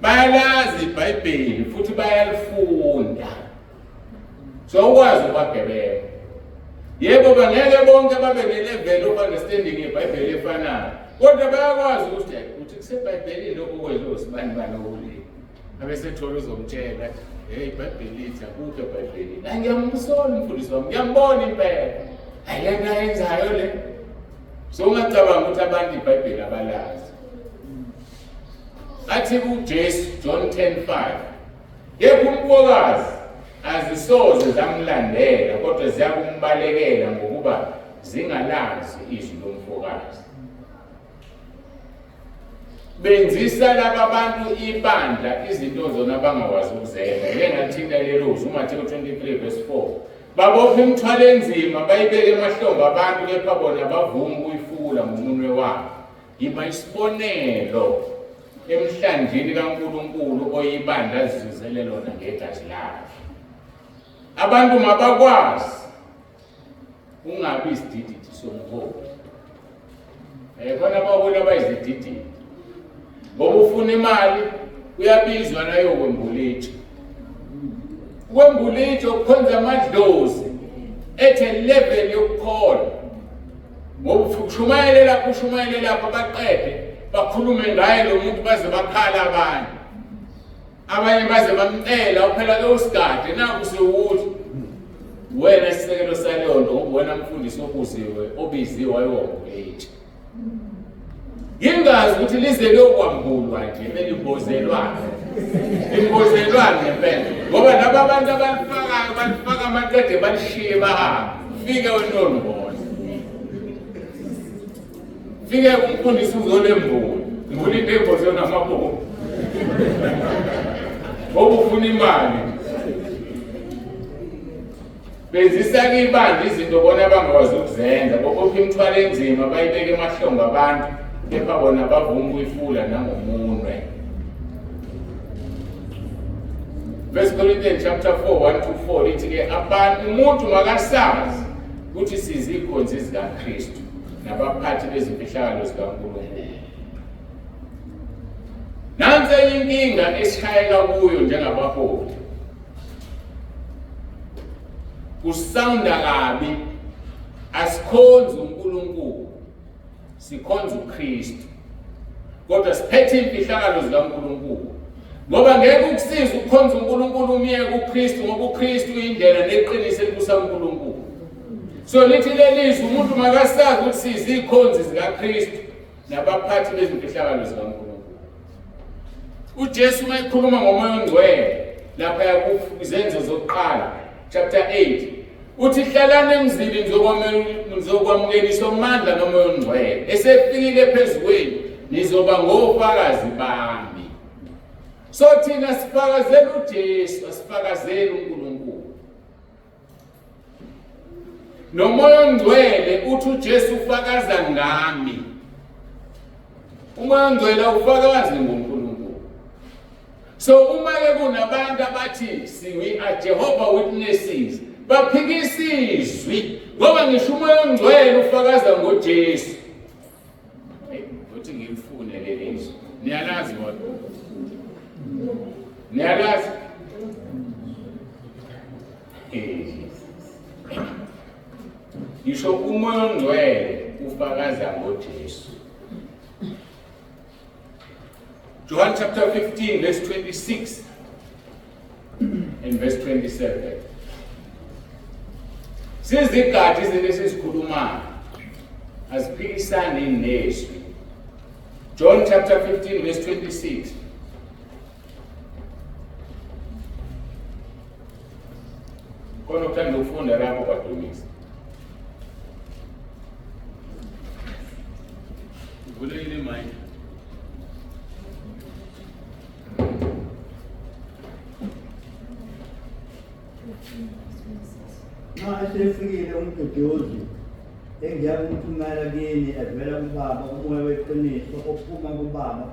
Speaker 1: Bayalazi iBhayibheli futhi bayalifunda. So ukwazi ukubagebenga. Yebo bangeke bonke babe ne-level of understanding yeBhayibheli efanayo. Kodwa bayakwazi ukuthi uthi kuseBhayibhelini lokhu okwenziwa usibani bani okuleli. Abesethola uzomtshela hey iBhayibheli lithi akukho eBhayibhelini. Hayi ngiyamsola umfundisi wami, ngiyambona impela. Hayi le nto ayenzayo le. So ungacabanga ukuthi abantu iBhayibheli abalazi. Athi uJesu John 10:5 Kepha umfokazi azisoze zamlandela kodwa ziyakumbalekela ngokuba zingalazi izwi lomfokazi. Benzisa laba bantu ibandla izinto zona abangakwazi ukuzenza. Ngike ngalithinta lelo zwi uMathewu 23 verse 4. Babopha imithwalo enzima bayibeke emahlombe abantu kepha bona bavuma ukuyifukula ngomunwe wabo. Yiba isibonelo emhlanjini kaNkulunkulu oyibandla azizuzele lona ngegazi lakhe. Abantu mabakwazi ungabi isidididi somholi. Khona abaholi abayizidididi. Ngoba ufuna imali uyabizwa nayo kwembula itshe. Ukwembula itshe ukukhonza amadlozi. Ethe level yokukholwa. Ngoba ufika ushumayele lapho ushumayele lapho baqede bakhulume ngaye lo muntu baze bakhala abanye. Abanye baze bamcela uphela ke usigade naku sewuthi wena isisekelo saleyo nto ngoba wena mfundisi obuziwe obiziwe wayewokulethi. Ngingazi ukuthi lize liyokwambulwa nje belimbozelwana. Limbozelwana ngempela. Ngoba laba abantu abalifakayo balifaka amaqede balishiye bahambe. Fike wena olubona. Fike umfundisi uzolembula. Ngibona into embozwe ngamabombo. Ngoba ufuna imali. Benzisa-ke ibandla izinto bona abangakwazi ukuzenza, bobopha imithwalo enzima bayibeke emahlombe abantu, kepha bona bavuma ukuyifula nangomunwe. First Corinthians chapter 4 1 to 4 lithi-ke abantu umuntu makasazi ukuthi sizikhonzi zikaKristu nabaphathi bezimfihlakalo zikaNkulunkulu. Nansi enye inkinga esishayeka kuyo njengabaholi. Kusawunda kabi asikhonzi uNkulunkulu sikhonza uKristu kodwa siphethe imfihlakalo zikaNkulunkulu ngoba ngeke ukusize ukukhonza uNkulunkulu umyeke uKristu ngoba uKristu uyindlela neqiniso elibusa uNkulunkulu so lithi lelizwi umuntu makasazi ukuthi sizikhonzi zikaKristu nabaphathi bezimfihlakalo zikaNkulunkulu uJesu uma ekhuluma ngomoya ongcwele lapha yakuzenzo zokuqala chapter 8 uthi hlalani emzini ngizokwamukelisa amandla nomoya ongcwele esefikile phezu kwenu nizoba ngofakazi bami so thina sifakazela uJesu asifakazeli uNkulunkulu Nomoya ongcwele uthi uJesu ufakaza ngami. Umoya ongcwele awufakazi ngoNkulunkulu. So uma ke kunabantu abathi we are Jehovah Witnesses, baphikisa izwi ngoba ngisho umoya ongcwele ufakaza ngoJesu. Uthi ngilifune leli zwi. Niyalazi kodwa. Niyalazi? Ngisho umoya ongcwele ufakaza ngoJesu. John chapter 15 verse 26 and verse 27. Sizigadi izinto esizikhulumayo aziphikisani nezwi. John chapter 15 verse 26. Khona ukuthanda ukufunda lapho badumisa. Ivulekile manje.
Speaker 2: Nxa esefikile umduduzi engiyakumthumela kini evela kuBaba, uMoya weqiniso ophuma kuBaba,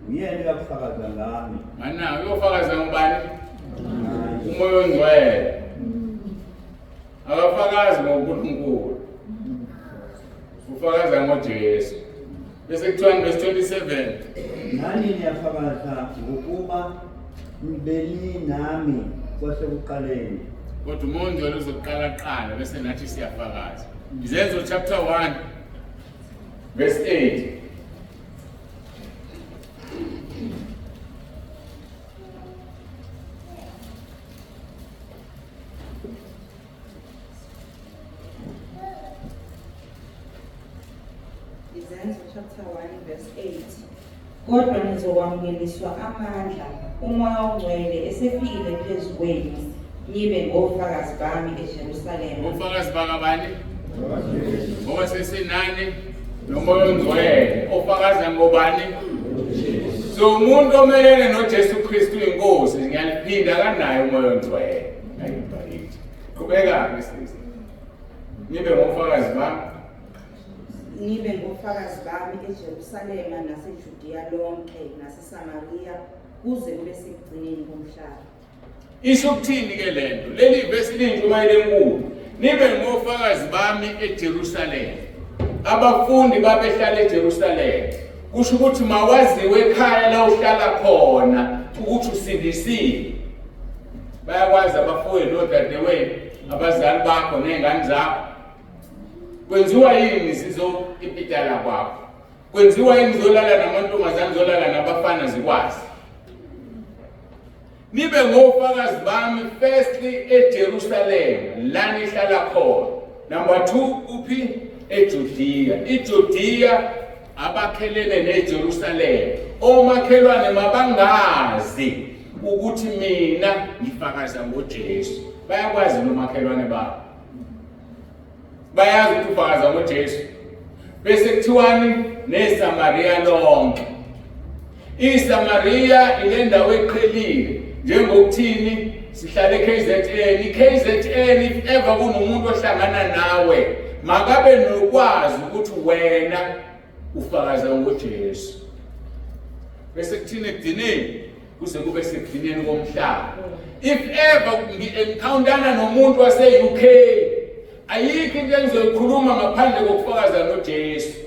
Speaker 2: Uyena uyakufakaza ngami.
Speaker 1: Mana uyofakaza ngobani? Umoya ongcwele. Akafakazi ngoNkulunkulu. Ufakaza ngoJesu. Bese kuthiwa verse 27.
Speaker 2: Nani niyafakaza ngokuba beninami kwasekuqaleni.
Speaker 1: Kodwa umoya ongcwele uzoqala qala bese nathi siyafakaza. Izenzo chapter 1 verse 8.
Speaker 4: Izenzo chapter 1 verse 8. Kodwa nizokwamukeliswa amandla uMoya oNgcwele esefikile phezu kwenu nibe ngofakazi bami eJerusalema.
Speaker 1: Ngofakazi bakabani? Ngoba sesinani nomoya ongcwele ofakaza ngobani? So umuntu omelene noJesu Kristu inkosi ngiyaliphinda kanaye umoya ongcwele. Ayibakithi. Qhubeka-ke sisi. Nibe ngofakazi bami.
Speaker 4: Nibe ngofakazi bami eJerusalema naseJudiya lonke naseSamariya kuze kube sekugcineni komhlaba.
Speaker 1: Isho ukuthini ke lento? Leli vesi liyintshumayelo enkulu. Nibe ngofakazi bami eJerusalema. Abafundi babehlala eJerusalema. Kusho ukuthi mawaziwe ekhaya la uhlala khona ukuthi usindisiwe. Bayakwazi abafowenu nodadewenu. Abazali bakho ney'ngane zakho. Kwenziwa yini zizokipitala kwakho? Kwenziwa yini zolala namantombazane, zolala nabafana zikwazi? Nibe ngofakazi bami firstly eJerusalem la nihlala khona. Number 2 kuphi? EJudea. IJudea abakhelene neJerusalem. Omakhelwane mabangazi ukuthi mina ngifakaza ngoJesu. Bayakwazi nomakhelwane babo. Bayazi ukuthi ufakaza ngoJesu. Bese kuthiwani neSamaria lonke. ISamaria ile ndawo eqhelile njengokuthini sihlale KZN. iKZN if ever kunomuntu ohlangana nawe makabe nokwazi ukuthi wena ufakaza ngoJesu. Bese kuthini ekugcineni kuze kube sekugcineni komhlaba. If ever ngi-encounterana nomuntu wase-UK, ayikho into engizoyikhuluma ngaphandle kokufakaza noJesu.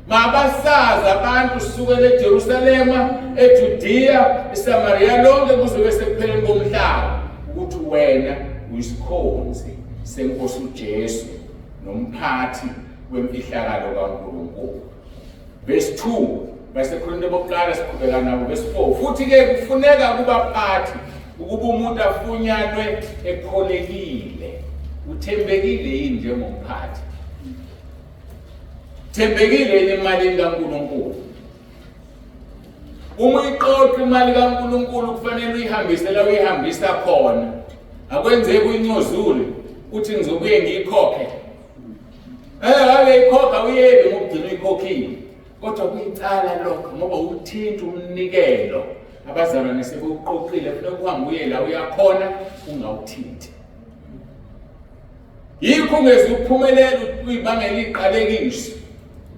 Speaker 1: Mabasazi abantu sukela eJerusalema, eJudea, eSamaria lonke kuze kube sekupheleni komhlaba ukuthi wena uyisikhonzi senkosi uJesu nomphathi wemfihlakalo kaNkulunkulu. Verse 2 baseKorinte bokuqala siqhubeka nabo verse 4. Futhi ke kufuneka kubaphathi ukuba umuntu afunyanwe ekholekile. Uthembekile yini njengomphathi? Thembekile yini emalini kaNkulunkulu? Uma uyiqoqa imali kaNkulunkulu kufanele uyihambise la uyihambisa khona. Akwenzeki uyincozule uthi ngizobuye ngiyikhokhe. Ake ikhokha uyebe ngokugcina uyikhokhile. Kodwa kuyicala lokho ngoba uthinta umnikelo. Abazalwane sebewuqoqile kufuneka uhambe uye la uyakhona ungawuthinti. Yikho ungeze uphumelele uyibangela iqalekiso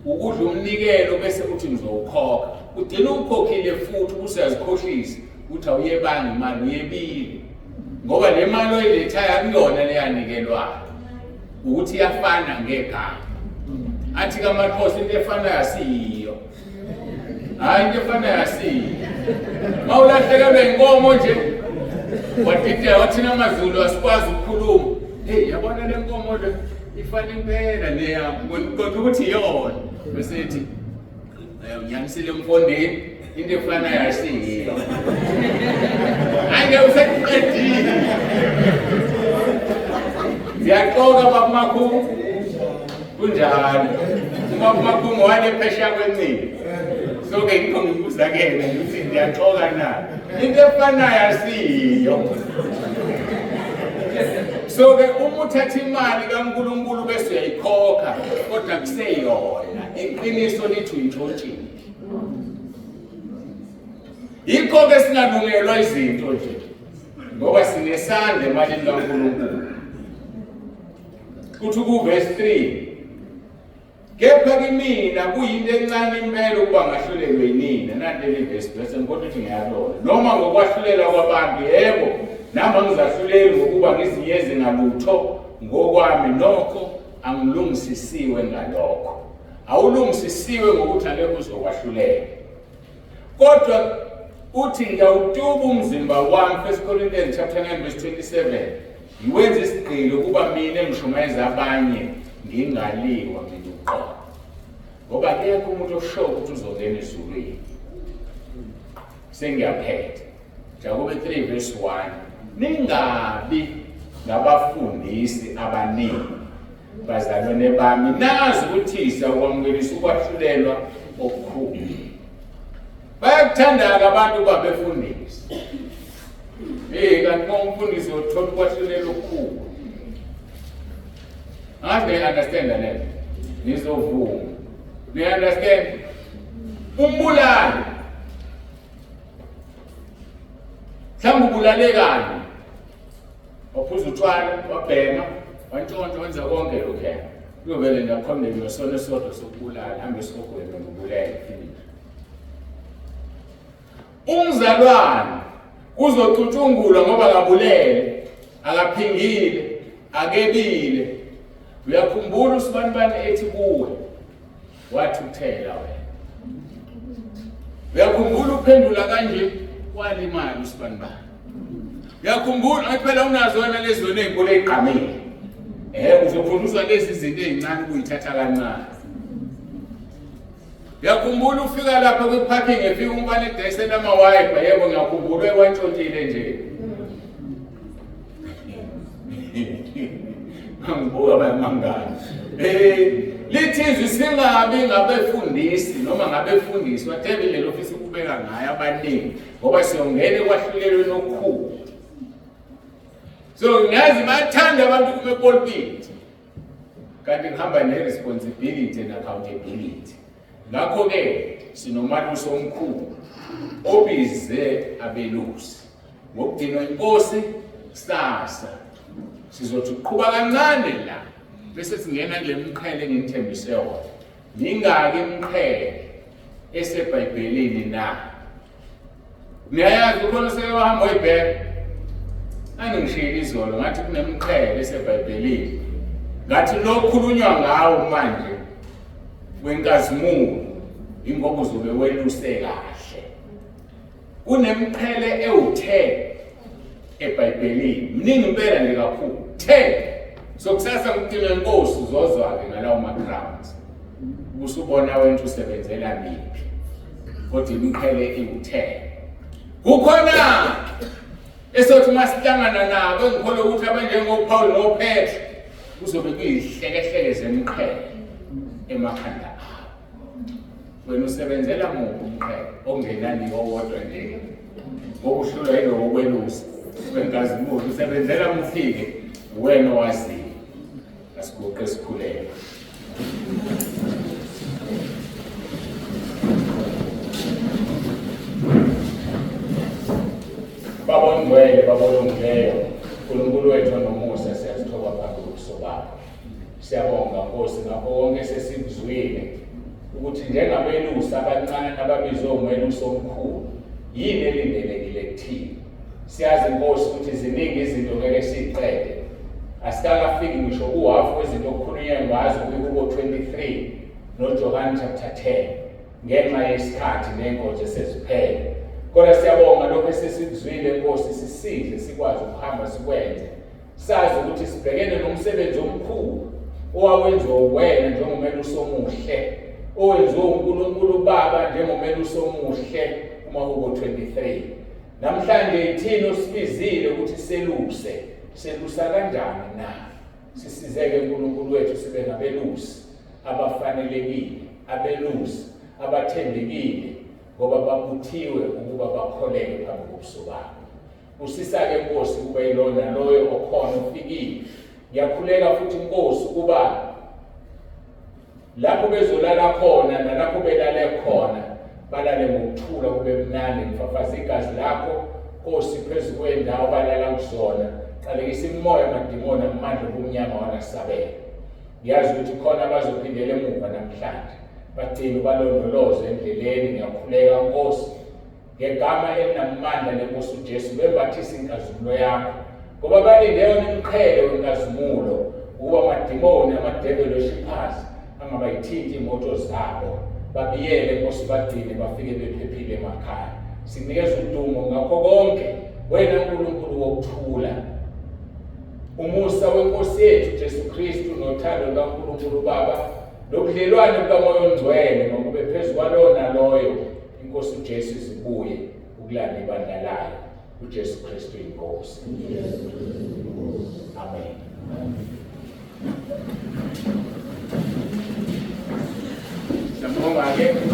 Speaker 1: ukudla umnikelo bese uthi ngizowukhokha. Ugcina uwukhokhile futhi usuyazikhohlisa ukuthi awuyebanga imali uyebile. Ngoba le mali oyilethayo akuyona leyanikelwayo. Ukuthi iyafana ngegama. Athi kaMaxhosa into efanayo asiyiyo. Hayi into efanayo asiyiyo. Mawulahlekelwe inkomo nje wadideka wathina amaZulu asikwazi ukukhuluma. Hey yabona le nkomo le ifana impela neyami. Kodwa ukuthi iyona. Bese ethi unyanisile mfondini into efanayo asiyiyo. Hayi ngeke usekuqedile. Ziyaxoka babumakhulu. Kunjalo. Ubabumakhulu wale phesheya kwencindi. So ke ngikho ngibuza kena ngithi ndiyaxoka na. Into efanayo asiyiyo. So ke uma uthatha imali kaNkulunkulu bese uyayikhokha kodwa kuseyona iqiniso lithi uyintshontshile. Yikho ke singalungelwa izinto nje ngoba sinesandla emalini kaNkulunkulu. Kuthi ku verse 3 kepha kimina kuyinto encane impela ukuba ngahlulelwe yinina. Nanti leli verse bese ngikhohlwa ukuthi ngiyalona. Noma ngokwahlulela kwabantu, yebo, nami angizahluleli ngokuba ngizinyeze ngalutho ngokwami, nokho angilungisisiwe ngalokho. Awulungisisiwe ngokuthi angeke uzokwahlulela. Kodwa uthi ngiyawutuba umzimba wami, 1 Corinthians chapter 9 verse 27. Ngiwenza isigqilo ukuba mina ngishumayeza abanye ngingaliwa mina uqobo. Ngoba akekho umuntu osho ukuthi uzongena ezulwini. Sengiyaphetha. Jakobe 3 verse 1. Ningabi ngabafundisi abaningi bazalwane bami, nazi ukuthi siyakwamukelisa ukwahlulelwa okukhulu. Bayakuthanda-ke abantu uba befundisi. Hey, kanti uma umfundisi uthola ukwahlulela okukhulu. Angazi niya-understand le nto. Nizovuma. Niya-understand? Umbulali. Mhlawumbe ubulale kanye. Waphuza utshwala, wabhema, wantshontsha, wenza konke lokhuya. Kuyovele nje akhombe ngesono esisodwa sokubulala, hambe esihogweni ngobulele, finish. Umzalwane uzocutshungulwa ngoba akabulele, akaphingile, akebile. Uyakhumbula usibanibani ethi kuwe wathukuthela wena. Uyakhumbula uphendula kanje walimala usibanibani. Uyakhumbula phela unazo wena lezi zona ey'nkulu ey'gqamile. Uzokhunjuzwa lezi zinto ezincane ukuyithatha kancane. Uyakhumbula ufika lapha kwi-parking efika umfana edayisela amawayipa, yebo ngiyakhumbula ewantshontshile nje. Ngibuka bayamangala. Lithi izwi singabi ngabefundisi noma ngabefundisi whatever indlela ofisa ukubeka ngayo abaningi ngoba siyongena ekwahlulelweni okukhulu. So ngiyazi bayathanda abantu kuma pulpit. Kanti ngihamba ne-responsibility and accountability. Ngakho-ke sinomalusi omkhulu obize abelusi ngokudinwa inkosi kusasa sizothi uqhuba kancane la bese singena kule mqhele enginithembise wona. Mingaki imiqhele eseBhayibhelini na? Niyayazi ukhona oseke wahamba oyibheka? Angingishiyile izolo ngathi kunemiqhele eseBhayibhelini. Ngathi lo khulunywa ngawo manje wenkazimulo ingoba uzobe weluse kahle. Kunemiqhele ewu-10 eBhayibhelini. Mningi impela nje kakhulu. 10. So kusasa ngidinga inkosi uzozwa-ke ngalawo ma-crowns. Ubusubona wena usebenzela miphi. Kodwa imiqhele iwu-10. Kukhona esothi uma sihlangana nabo engikholwa ukuthi abanjengoPaul noPetru kuzobe kuyihlekehleke zemiqhele emakhanda abo. Wena usebenzela muphi umqhele ongenani owodwa nje ngoba uhlulwa yilowo kwelusa wenkazimulo usebenzela muphi-ke wena owaziyo. Asiguqe sikhuleke. Baba ongcwele, Baba olungileyo, Nkulunkulu wethu onomusa, siyazithoba phambi kobuso bakho. Siyabonga Nkosi ngakho konke sesikuzwile ukuthi njengabelusi abancane ababizwe umelusi omkhulu yini elindelekile kuthina. Siyazi Nkosi ukuthi ziningi izinto ngeke siyiqede. Asikakafiki ngisho kuhafu wezinto okukhulunywe ngazo kwiHubo 23 noJohane chapter 10 ngenxa yesikhathi nenkonzo eseziphele. Kodwa siyabonga lokho esesikuzwile Nkosi, sisize sikwazi ukuhamba sikwenze. Sazi ukuthi sibhekene nomsebenzi omkhulu owawenziwa uwena njengomelusi omuhle, owenziwe uNkulunkulu uBaba njengomelusi omuhle kumaHubo 23. Namhlanje ithini osibizile ukuthi seluse, selusa kanjani na? Sisizeke uNkulunkulu wethu sibe ngabelusi abafanelekile, abelusi abathembekile ngoba babuthiwe ukuba bakholeke phambi kobuso bakho. Busisa-ke Nkosi kube yilona loyo okhona ofikile. Ngiyakhuleka futhi Nkosi ukuba lapho bezolala khona nalapho belale khona balale ngokuthula kube mnandi. Ngifafaza igazi lakho Nkosi phezu kwendawo balala kuzona. Qalekisa imimoya amadimoni amandla obumnyama wanasabela. Ngiyazi ukuthi khona abazophindela emuva namhlanje. Bagcine ubalondoloze endleleni. Ngiyakhuleka Nkosi ngegama elinamandla lenkosi uJesu, bembathise inkazimulo yakho, ngoba balinde yona imiqhele wenkazimulo ukuba amadimoni amadevil worshippers angabayithinti imoto zabo, babiyele Nkosi, bagcine bafike bephephile emakhaya. Sinikeza udumo ngakho konke wena Nkulunkulu wokuthula. Umusa wenkosi yethu Jesu Kristu nothando lukaNkulunkulu Baba nobudlelwane bukaMoya oNgcwele makube phezu kwalowo naloyo iNkosi uJesu izibuye ukulanda ibandla layo. uJesu Kristu inkosi. Amen. Siyabonga-ke.